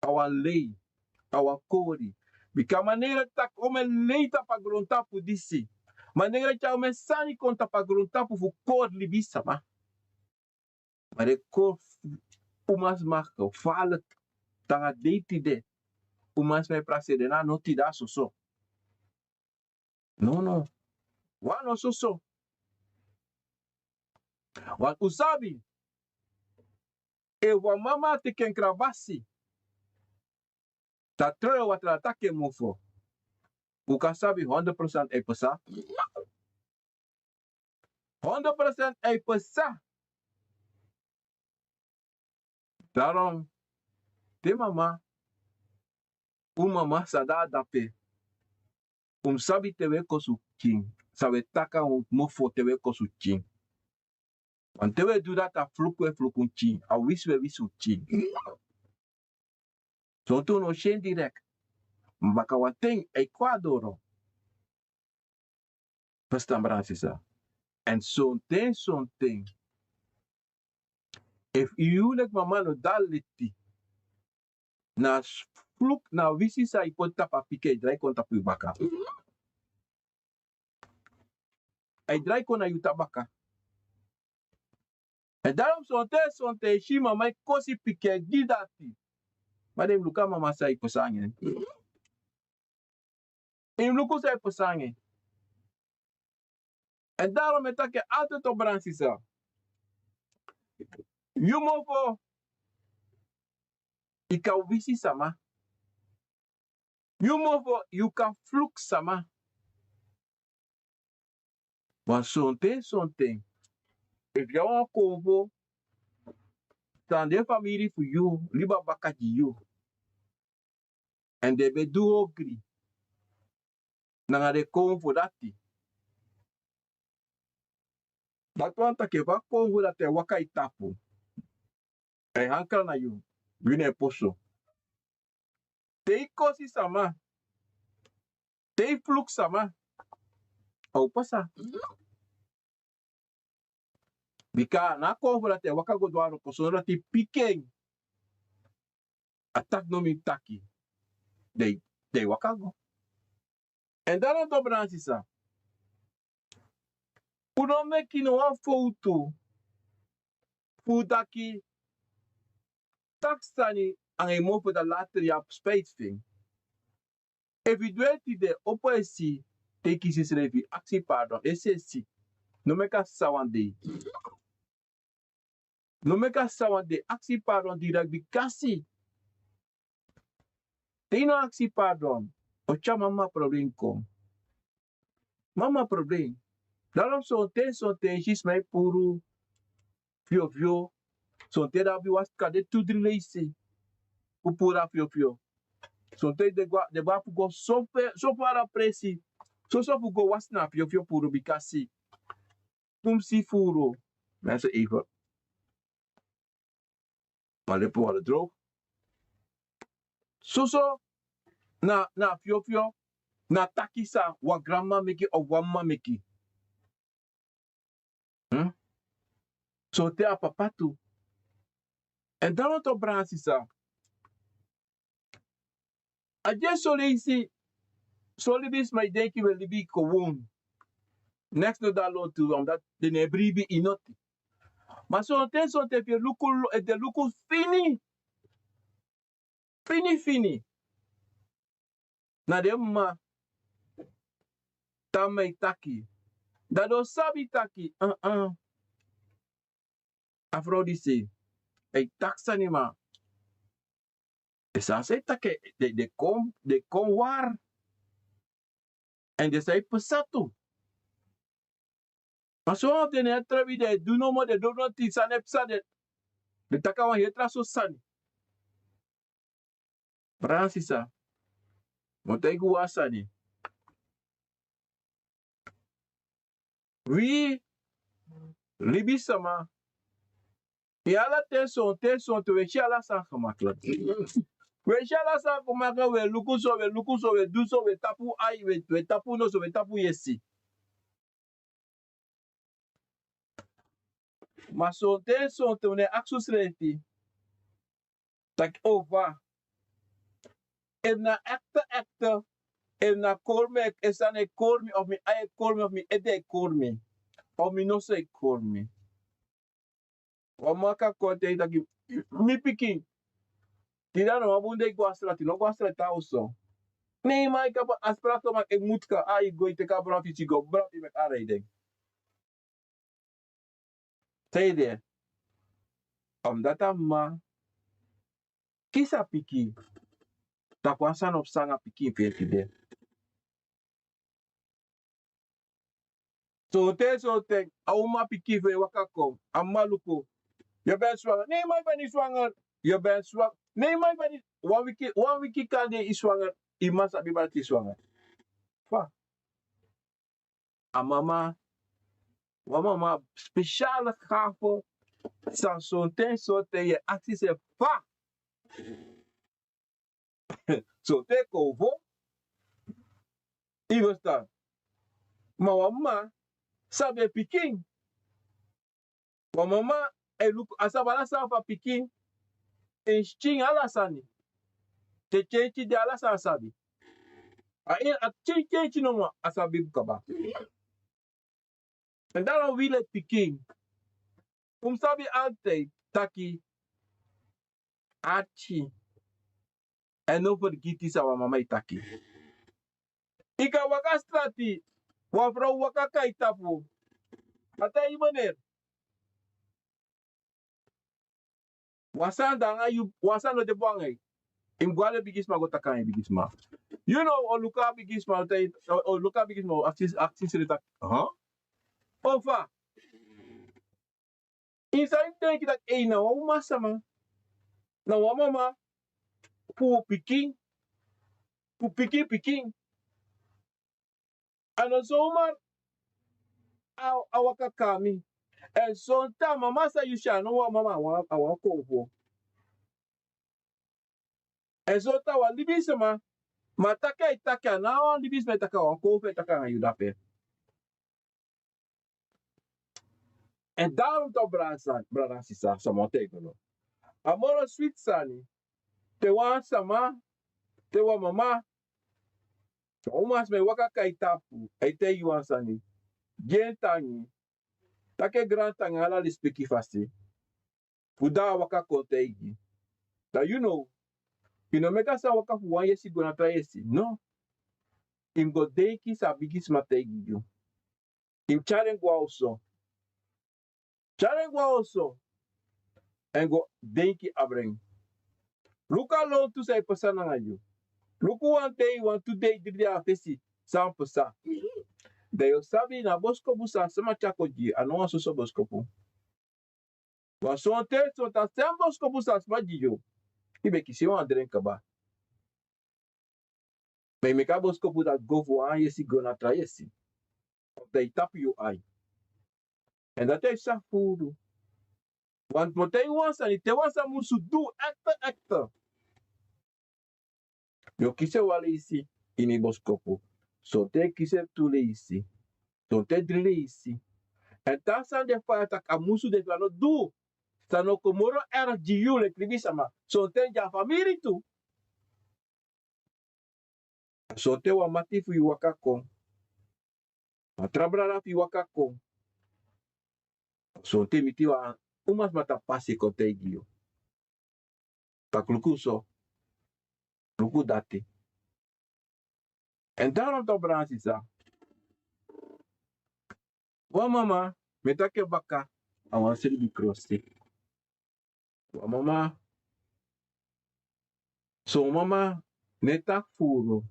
a wan lei a wan kori. Bika manengre taki omen lei tapu a grontapu disi manengre tyari omen sani kon tapu a grontapu fu kori libisama. Ma den kori umasma gefalik tanga dei tide. Umasma e prakseri den na no tide a soso. Nono. Wan no soso. Wan un sabi efu wan mama teki en krabasi ta tron en watra taki en mofo. Un kan sabi hondro prosent e pesa. Hondro prosent e pesa. Daron te mama un mama san de a dape. Un mus sabi te un e kosi un pikin san un e taki a un mofo te un e kosi un pikin. Wanten un e du dati a fluku un e fluku un pikin a wisi un e wisi un pikin. Sonten un no si en direkt. Ma baka wanten a e kon a doro. Festan brada sisa. Èn sonten sonten efu yu leki mama no de a leti na a fluk na a wisi san yu poti tapu a pikin a e drai kon tapu yu baka. A e drai kon na yu tan baka. Èn darom sonten sonten e si mama e kosi pikin e gi dati. Ma den mus luku a mama san e kosi nanga en. Yu mus luku san e pasa nanga en. Èn darom e taki en altid o bransisa. Yu mofo yu kan wisi sama. Yu mofo yu kan fluku sama. Wan sonten sonten efu yu abi wan konfo san den famiri fu yu libi a baka gi yu. Èn den ben du ogri nanga den konfo dati. Dati wani taki efu a konfo dati e waka yu tapu a e hankra na yu. Yu na e poso te yu kosi sama te yu fluku sama. A o pasa. Bika na a konfo dati e waka go dwaro kosondro dati piki en. A taki no mi taki den e waka go. Èn dati no dobra na sisa. Un no meki no wan fowtu fu un taki taki sani anga yu mofo dan latri yu abi spijti fu en. Efu yu du en tide opo esi te yu kisi yusrefi aksi pardon esi esi. No meki a sisa wan dei. No meki a sisa wan dei aksi pardon direkt bikasi te yu no aksi pardon o tyari mama problem kon. Mama problem. Daro sonten sonten i si sma e puru fiofio. Sonten dan abi wan sika de tu dri leisi fu puru a fiofio. Sonten den go abi fu go so fara presi soso fu go wasi na a fiofio puru bika si tu mi si furu. Mi a se even ma lepo wala drow. Soso na a fiofio na taki san wan granma meki of wan mama meki. Sonten a papa tu. Èn dan no to bransi san a di e soleisi. Son libisma e denki we libi kowon. Neks no dan lontu wan dati den no e bribi inoti. Ma sonten sonten efu yu e luku efu den luku fini fini fini na den mama tan mama e taki. Dan den o sabi taki a frow disi e taki sani ma den sani san e taki den kon wari. Èn den san e pasa tu. Ma son wan fu den no e trabi den e du nomo den du noti sani e pasa den. Den taki a wan heri tra so sani. Brada sisa, mi o taigi un wan sani. Wi libisama, ini ala ten sonten sonten un e si ala sani gemaklik. Un e si ala sani gemaklik un e luku so un e luku so un e du so un e tapu ai un e tapu noso un e tapu yesi. Ma sonten sonten un no e aksi unsrefi taki ofa efu na ekte ekte efu na kori mi efu sani e kori mi of mi ai e kori mi of mi ede e kori mi of mi noso e kori mi. Wan maka kon taigi taki mi pikin, tide a no wan bun dei go a srati no go a srati a oso. Nei man yu kaba a spraki man e mutu kan a yu go yu teki a bron fisi go bron yu meki a rei den. San yu de? Omdati a mama kisi a pikin. Taki wan sani o psa nanga pikin fu en tide. Sonten sonten a uman pikin fu en waka kon a mama luku. Yu ben swanga nei man yu ben ni swanga. Yu ben swanga nei man yu ben ni wan wiki wan wiki kande yu swanga. Yu mama sabi bati yu swanga. Fa a mama wan mama spesiale gafe. San sonten sonten yu e aksi sefi fa. Sonten kon fu yu go stan. Ma wan mama sabi en pikin. Wan mama e luku a sabi ala sani fu a pikin. En skin ala sani. Te kenki de ala sani a sabi. A ini a kenki kenki nomo a sabi kaba. Èn dati wan wili e pikin. Un mus sabi altide taki ati èn no fergiti san wan mama e taki. Yu kan waka strati wan frow waka kai tapu a taigi maneri. Wan sani de nanga yu wan sani no de bun nanga yu. Yu mus go na den bigisma go taki nanga yu bigisma. Yu no o luku a bigisma o luku a bigisma o aksi sreti taki. Ofa yu sa yu denki dati ei na wan uman sama na wan mama fu un pikin fu pikin pikin. A no so uman a waka kon na mi. Èn sonten a mama san yu si a no wan mama a wan konfo. Èn sonten a wan libisma ma taki a e taki a no a wan libisma e taki a wan konfo e taki nanga yu dape. Èn daro mi toki brada sisa sama o taigi unu. A moro switi sani te wan sama te wan mama wan uman sma e waka kai tapu a e taigi wan sani. Gi en tangi taki en grantangi ala lespeki fasi. Fu dan a waka kon taigi da yu no yu no meki a sani waka fu wan yesi go na tra yesi no. Yu mus go denki san a bigisma taigi yu. Yu mus tyari en go a oso. Tyari en go a oso èn go denki abra en. Luku a lontu san e pasa nanga yu. Luku wan dei wantu dei dri dei a fesi san pasa. Dan yu o sabi na a boskopu san a sama tyari kon gi yu, a no wan soso boskopu. Wan sonten, sonten a srefi boskopu san a sama gi yu, yu ben kisi en wan dren kaba. Ma yu meki a boskopu dati go fu wan yesi go na tra yesi. Of dan yu tapu yu ai. Èn dati a yu sa furu. Wan, wan ten yu wan sani, te wan sani musu du ekte, ekte. Yu o kisi en wan leisi ini boskopu. Sonten yu kisi en tu leisi. Sonten dri leisi. Èn te a sani de faya taki a musu de, fu a no du, san no kon moro erg gi yu leki libisama. Sonten gi a famiri tu. Sonten wan mati fu yu waka kon. Wan tra brada fu yu waka kon. Sonten miti wan umasma tapu pasi kon taigi yu taki luku so, luku dati. Èn dan a no tan brada sisa. Wan mama, mi e taki en baka, a wan sribi krosi. Wan mama, son mama no e taki furu.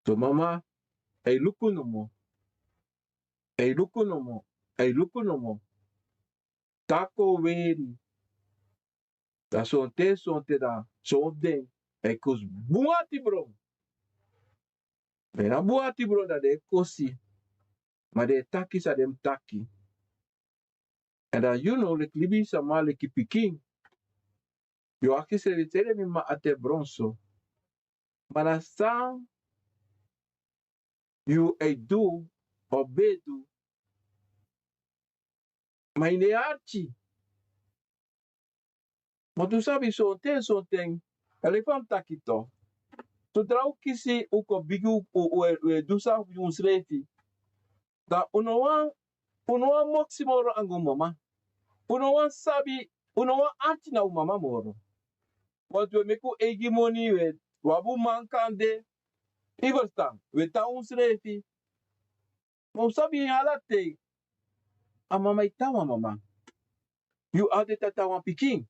Son mama e luku nomo. E luku nomo. E luku nomo. Taki o weri. Dan sonten, sonten dan son fu den e kosi bun ati bron. Ma yu na bun ati bron dan den e kosi. Ma den e taki san den mus taki. Èn dan yu no, leki libisama, leki pikin, yu o aksi srefi sanede mi mama ati e bron so. Ma na san yu e du, o ben e du. Ma ini en arki. Ma un sabi sonten, sonten, a leki fa mi taki tu. Sodra un kisi, un kon bigi, un, un, un e, un e du san fu unsrefi. Dan un no wani, un no wani moksi moro anga un mama. Un no wani sabi, un no wani arki na un mama moro. Wantu un e meki un eigi moni, un e, un abi un man kande. Yu e ferstan, un e tan unsrefi. Ma un sabi ini ala ten, a mama e tan wan mama. Yu abi de tan wan pikin.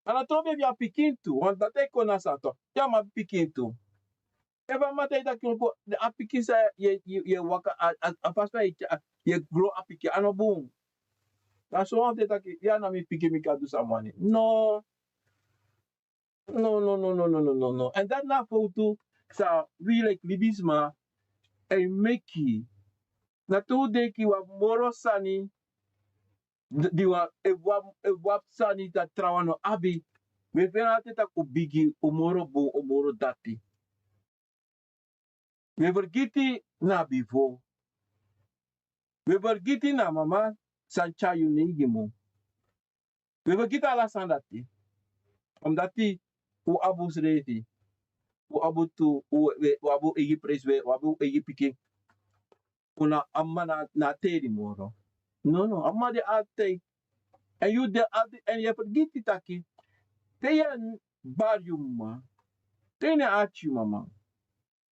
A no tan un ben abi pikin tu, want dati e kon na sani tu. Yu a man pikin tu. Efu a mama taigi taki luku, a pikin san yu e, yu e, yu e waka, a, a, a fasi fa yu e, yu e gro a pikin, a no bun. Dan son wan fu den taki, ya na mi pikin, mi kan du san mi wani. No. No, no, no. Èn dati na a fowtu san wi leki libisma e meki. Na te un denki un abi moro sani, di, di wan, efu un abi, efu un abi sani san trawan no abi, wi e feni ala ten taki un bigi, un moro bun, un moro dati. Wi e fergiti na bifo. Wi e fergiti na mama san tyari yu neigi mun. Wi e fergiti ala sani dati. Omdati un abi unsrefi. Un abi tu, un, wi, un abi un eigi presi, wi, un abi un eigi pikin. Un na a mama na, na a teri moro. No, no, a mama de altijd. Èn yu de altijd, èn yu e fergiti taki te yu e bari yu mama, te yu no e arki yu mama,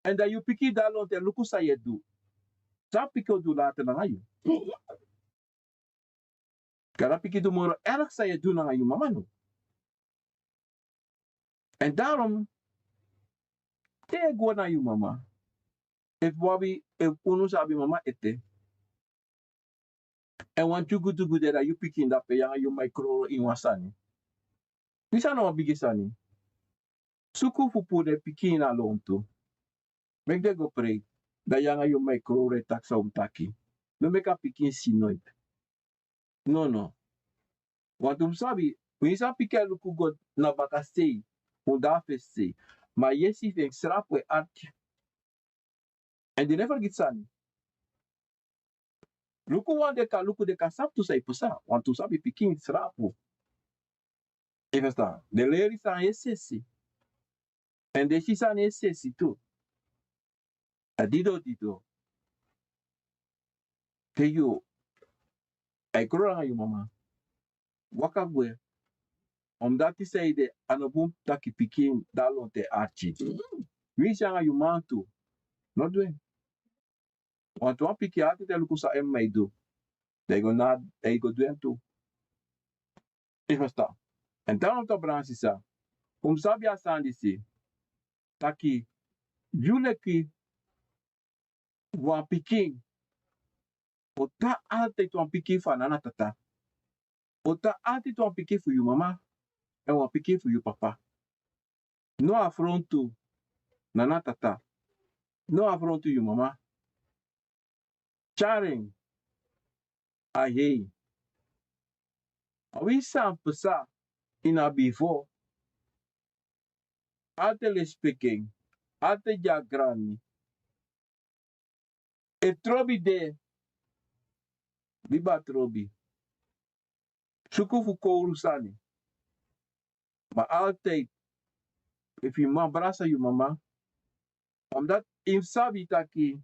èn dan yu pikin de a lontu e luku san yu e du. San a pikin o du later nanga yu? Kan a pikin du moro erg san yu e du nanga yu mama, no? Èn daarom, te yu e go na yu mama, efu wi abi, efu unu sa abi mama ete, èn wan dyugudyugu de, dan yu pikin de ape, yu nanga yu mama e kroro ini wan sani. Disi a no wan bigi sani. Suku fu puru den pikin ini a lontu. Meki den go prei. Dan yu nanga yu mama e kroro, e taki san un mus taki. No meki a pikin si noiti. No, no. Want un mus sabi, winsi a pikin e luku go na baka sei, un de a fesi sei. Ma a yesi fu en srapu e arki. Èn den no e fergiti sani. Luku wan, den kan luku, den kan sabi tu san e pasa, want un sabi pikin srapu. Yu e ferstan, den leri sani e sesi. Èn den si sani e sesi tu. A dido dido. Te yu, ai kroro nanga yu mama, waka gwe. Omdati san ede, a no bun taki pikin de a lontu e arki. Winsi yu nanga yu mama tu, no du en. Want wan pikin altijd e luku san en mama e du. Dan yu go na, dan yu go du en tu. Yu e ferstan. Èn daarom tu, brada, sisa, un mus sabi a sani disi. Taki, yu leki wan pikin, o tan altide wan pikin fu a nana tata. O tan altide wan pikin fu yu mama èn wan pikin fu yu papa. No afrontu nana tata. No afrontu yu mama. Tyari en a hei. A winsi san psa ini a bifo, altide lespeki en, altide gi a grani. Efu trobi de, biba trobi. Suku fu kowru sani. Ma altide, efu yu man brasa yu mama, omdat yu mus sabi taki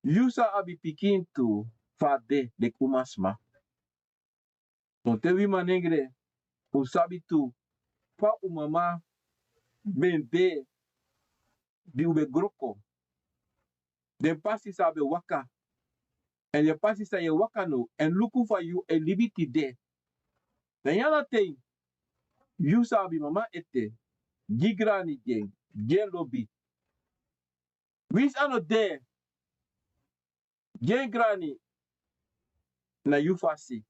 yu sa abi pikin tu, fa a de leki umasma. Sonten wi manengre, un sabi tu fa un mama ben de, di un ben gro kon. Den pasi san a ben waka, èn den pasi san yu e waka now, èn luku fa yu e libi tide. Dan yu ala ten, yu sa abi mama ete, gi grani gi en, gi en lobi. Winsi a no de, gi en grani na yu fasi.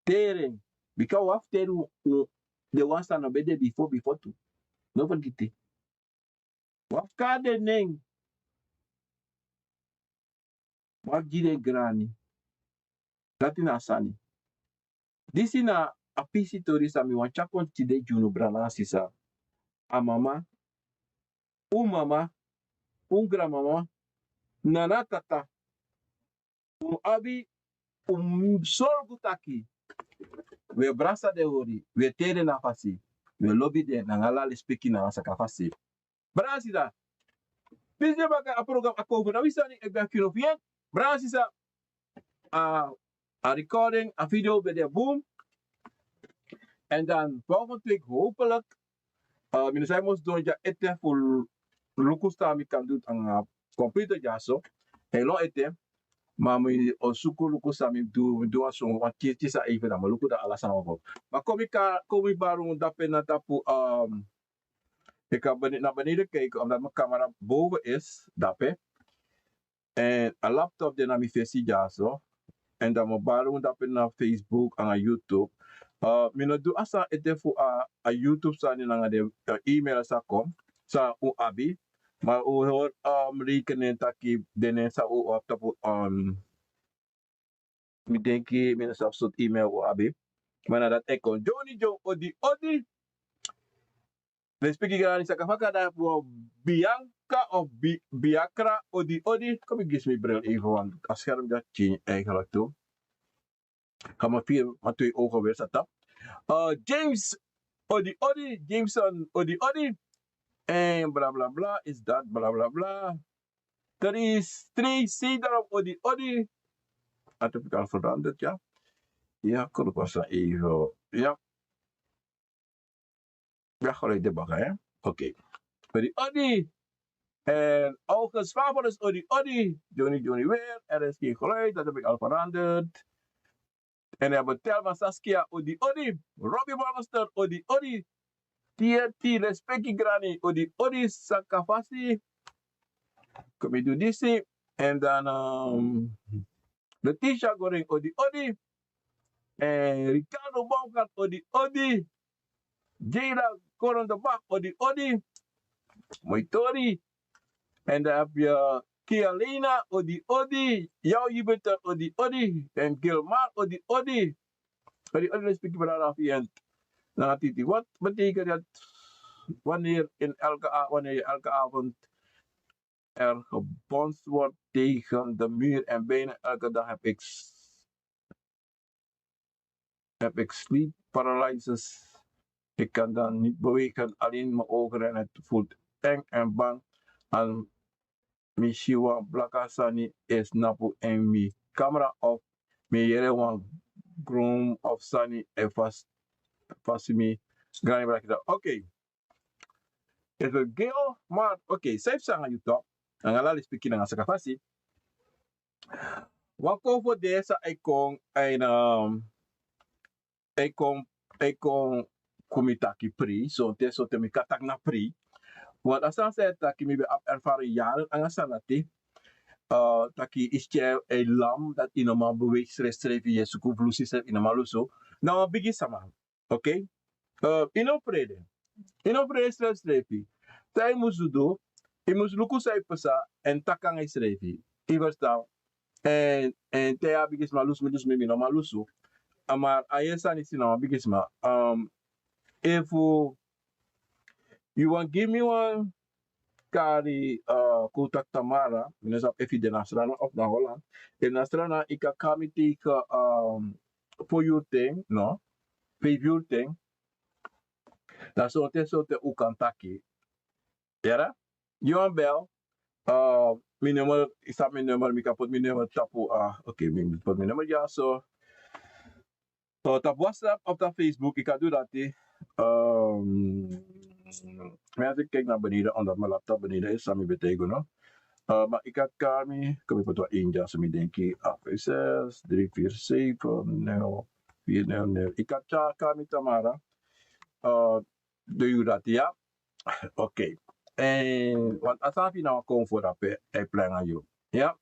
Teri en, bika un abi fu teri un, un, den wan san no ben de bifo, bifo tu. No fergiti. Un abi fu kari den nen. Un abi fu gi den grani. Dati na a sani. Disi na a pisi tori san mi wani tyari kon tide gi unu, brada nanga sisa. A mama, un mama, un granmama, nana, tata. Un abi, un mus sorgu taki wi e brasa den hori, wi e teri den na a fasi, wi e lobi den nanga ala lespeki nanga saka fasi. Brada sisa, disi de baka a program Akomfo na wi sani, èn mi ben e kino fu yu. Brada sisa, a, a recording, a video ben de bun. Èn dan volgende week hopelijk, eh, mi no sabi mus du wan dya ete fu luku san mi kan du nanga computer dyaso. Hei lon ete. Ma mi o suku luku san mi du, mi du wan son wan kisi kisi san even, dan mi o luku dan ala sani o go. Ma kon mi ka, kon mi bari unu dape na tapu, ehm, Ik ga bene-, naar beneden kijken, omdat mijn camera boven is, dape. En a laptop de na mi fesi dyaso. En dan mi o bari unu dape na Facebook nanga YouTube. Eh, mi no du a sani ete fu a, a YouTube sani nanga den, eh, email san kon, san un abi. Ma un hori, ehm, rekening taki den nen san un abi tapu, ehm, Mi denki mi no sabi sortu email un abi. Ma na dati e kon. Johnny John, odi odi. Lespeki grani, saka faka, dan wi abi Bianca of Bi-, Biakra, odi odi. Kon mi kisi mi bril even, want a scherm dati change eigenlijk tu. Kan mi firi, ma twee ogen weer sa tapu. Eh, James, odi odi. Jameson, odi odi. En bla bla bla, is dat bla bla bla. Drie, drie, Cedar, odi odi. Dat heb ik al veranderd, ja. Ja, kon ik was even, ja. Ja, gelijk de bagger, hè. Oké. Odi odi. En August Favorus, odi odi. Johnny Johnny weer, er is geen geluid, dat heb ik al veranderd. En we hebben Thelma Saskia, odi odi. Robbie Monster, odi odi. T N T, lespeki grani, odi odi, saka fasi. Kon mi du disi. En dan, ehm, Letitia Goring, odi odi. En Ricardo Baumgart, odi odi. Jada Korondebach, odi odi. Moi tori. En dan heb je Kialina, odi odi. Jou Jupiter, odi odi. En Gilmar, odi odi. Odi odi, lespeki brada fu yu. Na titi. Wat betekent dat? Wanneer in elke a-, wanneer je elke avond er gebonst wordt tegen de muur en bijna elke dag heb ik s-, heb ik sleep paralysis. Ik kan dan niet bewegen, alleen mijn ogen en het voelt eng en bang. En mi si wan blaka sani e snapu ini mi kamra of mi yere wan grum of sani e fasi, fasi mi. Grani, brada, oké. Even geo, maar oké, safe sanga yu toch. Nanga ala lespeki nanga saka fasi. Wan kon fu den san e kon, en, ehm, e kon, e kon kon mi taki pri, sonten, sonten mi kan taki na pri. Want a sani san e taki, mi ben abi ervaring yaren anga sani dati. Eh, taki i skin e lam, dati i no man beweeg srefsrefi, yu e suku fu lusu yusrefi, i no man lusu. Na wan bigi sama. Oké? Eh, i no frede. I no frede srefsrefi. San i mus du, i mus luku san e pasa, èn taki anga yusrefi. I ferstan? Èn, èn te yu abi bigi sma lusu mi, lusu mi, mi no man lusu. A, ma a yere sani disi na wan bigi sma. Ehm, efu yu wani gi mi wan kari, eh, kon taki Tamara, mi no sabi efu yu de na Sranan of na Holland. Efu na Sranan, yu kan kari mi tegen, ehm, fo yuru ten, no? Feifi yuru ten. Dan sonten, sonten un kan taki. Yere? Yu wani bel? Eh, mi nummer, yu sabi mi nummer, mi kan poti mi nummer tapu, ah, oké, mi poti mi nummer dyaso. So, tapu WhatsApp of tapu Facebook, yu kan du dati. Ehm, mi e kiki na beneden, omdat mijn laptop beneden is, san mi ben taigi unu, no? Eh, ma yu kan kari mi, kon mi poti wan één dyaso, mi denki, ah, zes drie vier zeven nul vier nul nul. Yu kan kari mi Tamara. Eh, du yu dati, ya? Oké. Èn, want a sani fu yu na wan konfo, dape a e planga yu. Ya?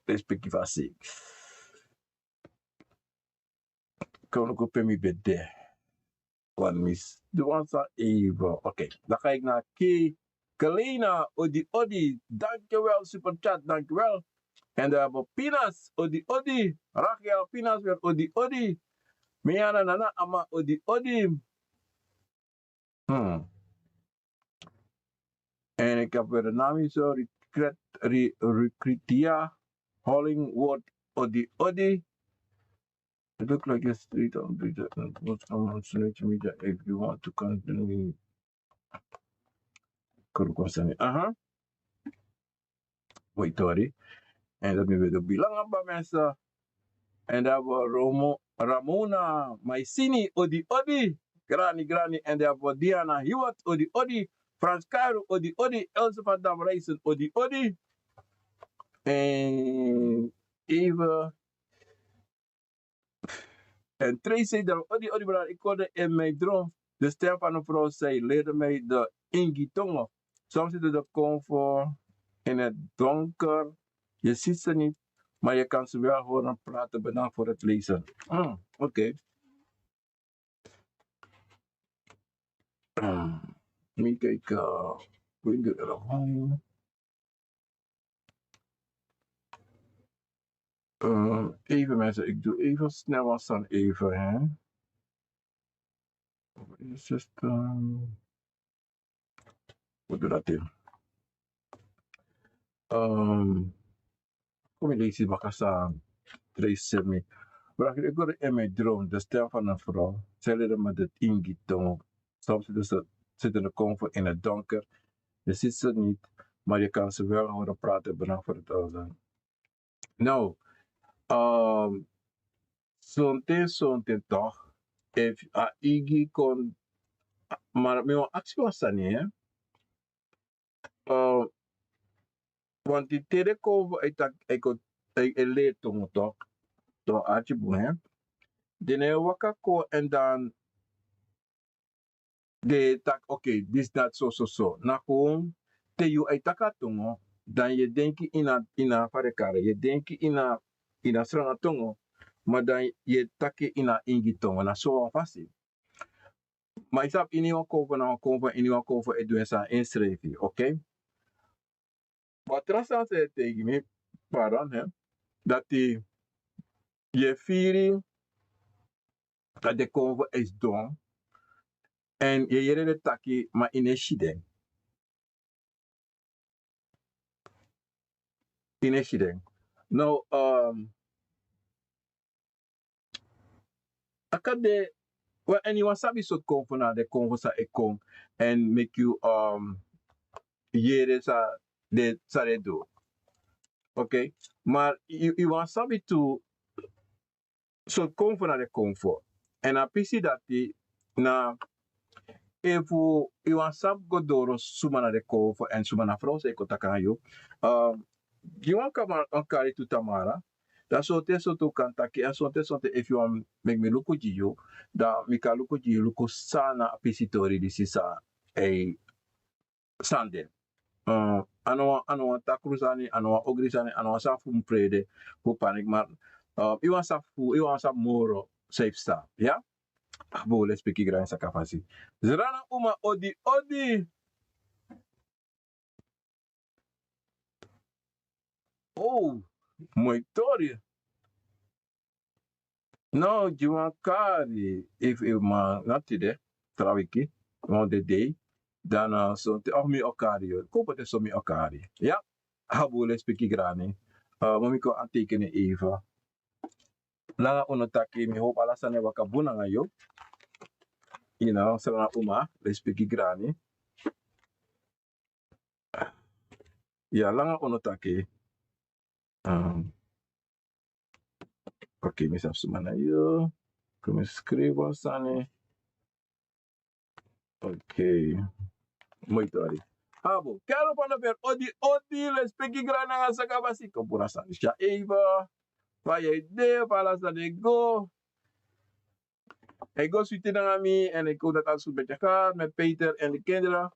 Respeki fasi. Kon luku pe mi ben de. Wan mis. Du wan sani even. Oké. Dan ga ik naar Key. Kelena, odi odi. Dankjewel, super chat, dankjewel. En dan hebben we Pinas, odi odi. Rachel Pinas weer, odi odi. Miana Nana Ama, odi odi. Hmm. En ik heb weer de naam hier zo, Recruit-, Re-, Recrutia Hollingworth, odi odi. It look like a street on Twitter and post on social media if you want to continue. Kuru konsani. Aha. Wait, sorry. En dat mi ben de bilanga ba mensen. En dan hebben we Romo-, Ramona Maisini, odi odi. Grani, grani. En dan hebben we Diana Hiwat, odi odi. Frans Cairo, odi odi. Else van Dam Reisen, odi odi. En even. En Tracy zei dan, odi odi brada, ik hoorde in mijn droom de stem van een vrouw. Zij leerde mij de Ingi tongo. Soms zitten de konvo in het donker. Je ziet ze niet, maar je kan ze wel horen praten. Bedankt voor het lezen. Hmm, oké. Hmm. Even kijken. Hoe ik doe ervan. Eh, even mensen, ik doe even snel wat staan even, hè. Op het system. Hoe doe dat in? Ehm, kom je deze bakasa, Tracy mi. Maar ik hoorde in mijn droom de stem van een vrouw. Zij leerde me de Ingi tongo. Soms zitten ze, zitten de konvo in het donker. Je ziet ze niet, maar je kan ze wel horen praten. Bedankt voor het luisteren. Nou, ehm, sonten, sonten toch, efu a Ingi kon, maar mi wan aksi wan sani, hè. Eh, want te den konvo e taki, e kon, e, e leri tongo toch, toch, arki bun, hè. Den no e waka kon en dan den e taki, oké, disi, dati, so, so, so. Na gewoon, te yu e taki a tongo, dan yu e denki ini a, ini a fa den kari, yu e denki ini a, ini a Sranan tongo, ma dan yu e taki ini a Ingi tongo, na so wan fasi. Ma yu sabi, ini wan konvo na wan konvo, ini wan konvo e du en sani ensrefi, oké? Ma tra sani san e taigi mi, pardon, hè, dati yu e firi dati den konvo e sidon, èn yu e yere den taki, ma yu no e si den. Yu no e si den. Now, ehm, a kan de, wel, èn yu wani sabi sortu konvo na den konvo san e kon, èn meki yu, ehm, yere san den, san den du. Oké? Ma yu, yu wani sabi tu sortu konvo na den konvo. Èn a pisi dati na efu yu wani sabi go doro suma na den konvo èn suma na frow san e kon taki nanga yu. Ehm, gi wan kari, wan kari tu Tamara. Dan sonten, sonten un kan taki, èn sonten, sonten efu yu wani meki mi luku gi yu, dan mi kan luku gi yu, luku san na a pisi tori disi san e sani de. Eh, a no wan, a no wan takru sani, a no wan ogri sani, a no wan sani fu mi frede, fu panik, ma, eh, i wan sabi fu, i wan sabi moro, san i psa, ya? Abo, lespeki grani saka fasi. Srana uma, odi, odi. Oh, moi tori. No, gi wan kari, efu, efu man, na tide, tra wiki, wan de dei, dan, eh, sonte, of mi o kari yu, kon poti so mi o kari. Ya, abo, lespeki grani. Eh, ma mi kon anteken even. Langa unu taki, mi hopu ala sani e waka bun nanga yu. You know, srana uma, lespeki grani. Ya, langa unu taki. Um, oké, mi sabi suma na yu. Kon mi skrifi wan sani. Oké. Moi tori. Abo, Kero Van der Veer, odi, odi, lespeki grani nanga saka fasi, kon puru a sani disi even. Fa yu e de, fa ala sani e go. E go switi nanga mi, en ik hoop dat alles goed met je gaat, met Peter en de kinderen.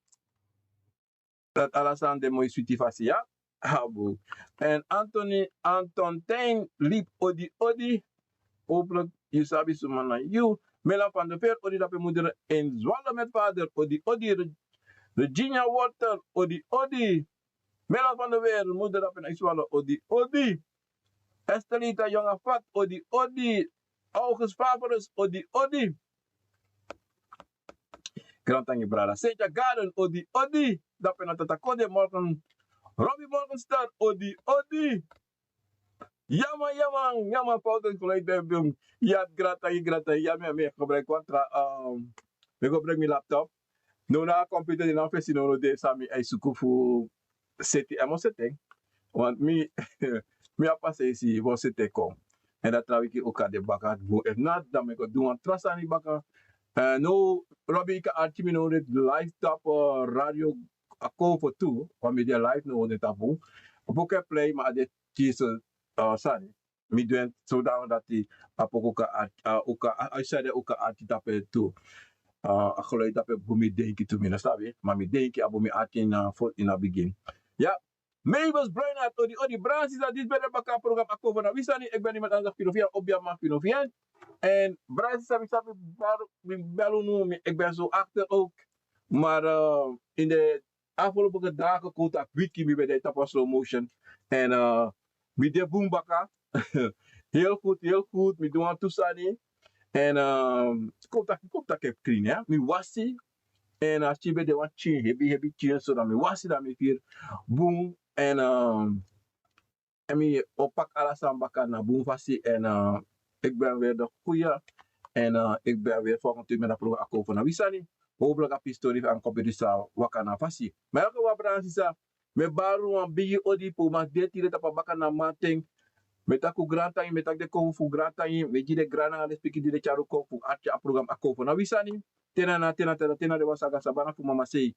Dat alles aan de moi switi fasi, ya. Abo. En Anthony, Anton Tijn, Liep, odi, odi. Hopelijk, yu sabi suma na yu. Mela van der Veer, odi dape moeder in Zwolle met vader, odi, odi. Re-, Regina Wortel, odi, odi. Mela van der Veer, moeder dape na Zwolle, odi, odi. Estelita Jonga Fat, odi, odi. August Favorus, odi, odi. Grantangi brada. Sentia Garden, odi, odi. Dape na Tata Kode Morgan. Robbie Morgenstern, odi, odi. Yaman, yaman, yaman, fouten geluid bij hem. Ya, grantangi, grantangi. Ya, mi, mi gebruik wan tra, um, mi gebruik mi laptop. No, na computer di na fesi no, no de sami ai suku fu seti, emo seti. Want mi, mi a pasa esi fu seti kon. En dat tra wiki ook a de baka. Efu na, dan mi go du wan tra sani baka. Eh, no, Robbie, yu kan arki mi no de live tapu, eh, radio Akomfo tu. Want mi de live no de tapu. Boek e play, ma a de kisi, eh, sani. Mi du en zodanig dati a poku kan arki, eh, ook a, a, a sani ook kan arki tapu tu. Eh, a geluid tapu bun mi denki tu, mi no sabi. Ma mi denki a bun mi arki na fo, in a begin. Ya, Mavis Bruinart, odi, odi, Bransi, sa disi ben de baka program Akomfo na wi sani, ik ben niemand anders dan Fino Fian, Obiaman Fino Fian. En Bransi, sa mi sabi bel, mi bel unu, mi, ik ben zo achter ook. Maar, eh, in de afgelopen dagen kon taki wiki mi ben de tapu slow motion. En, eh, mi de bun baka. Heel goed, heel goed. Mi du wantu sani. En, eh, kon taki, kon taki clean, ya. Mi wasi. En a pikin ben de wan pikin hebi, hebi pikin, so dan mi wasi, dan mi firi bun. En, eh, en mi o paka ala sani baka na bun fasi. En, eh, ik ben weer de goeie. En, eh, ik ben weer volgende week met dat program Akomfo na wi sani. Hopelijk a pisi tori fu a computer sa waka na fasi. Maar elke wan, Bransi, sa mi e bari wan bigi odi fu un, ma di e tide tapu a baka na mamanten. Mi e taki un grantangi, mi e taki den kofu fu un grantangi, mi e gi den grantangi nanga den speki di den tyari un kon fu arki a program Akomfo na wi sani. Te na, na, te na, te na, te na den wan saga sabana fu mama sei.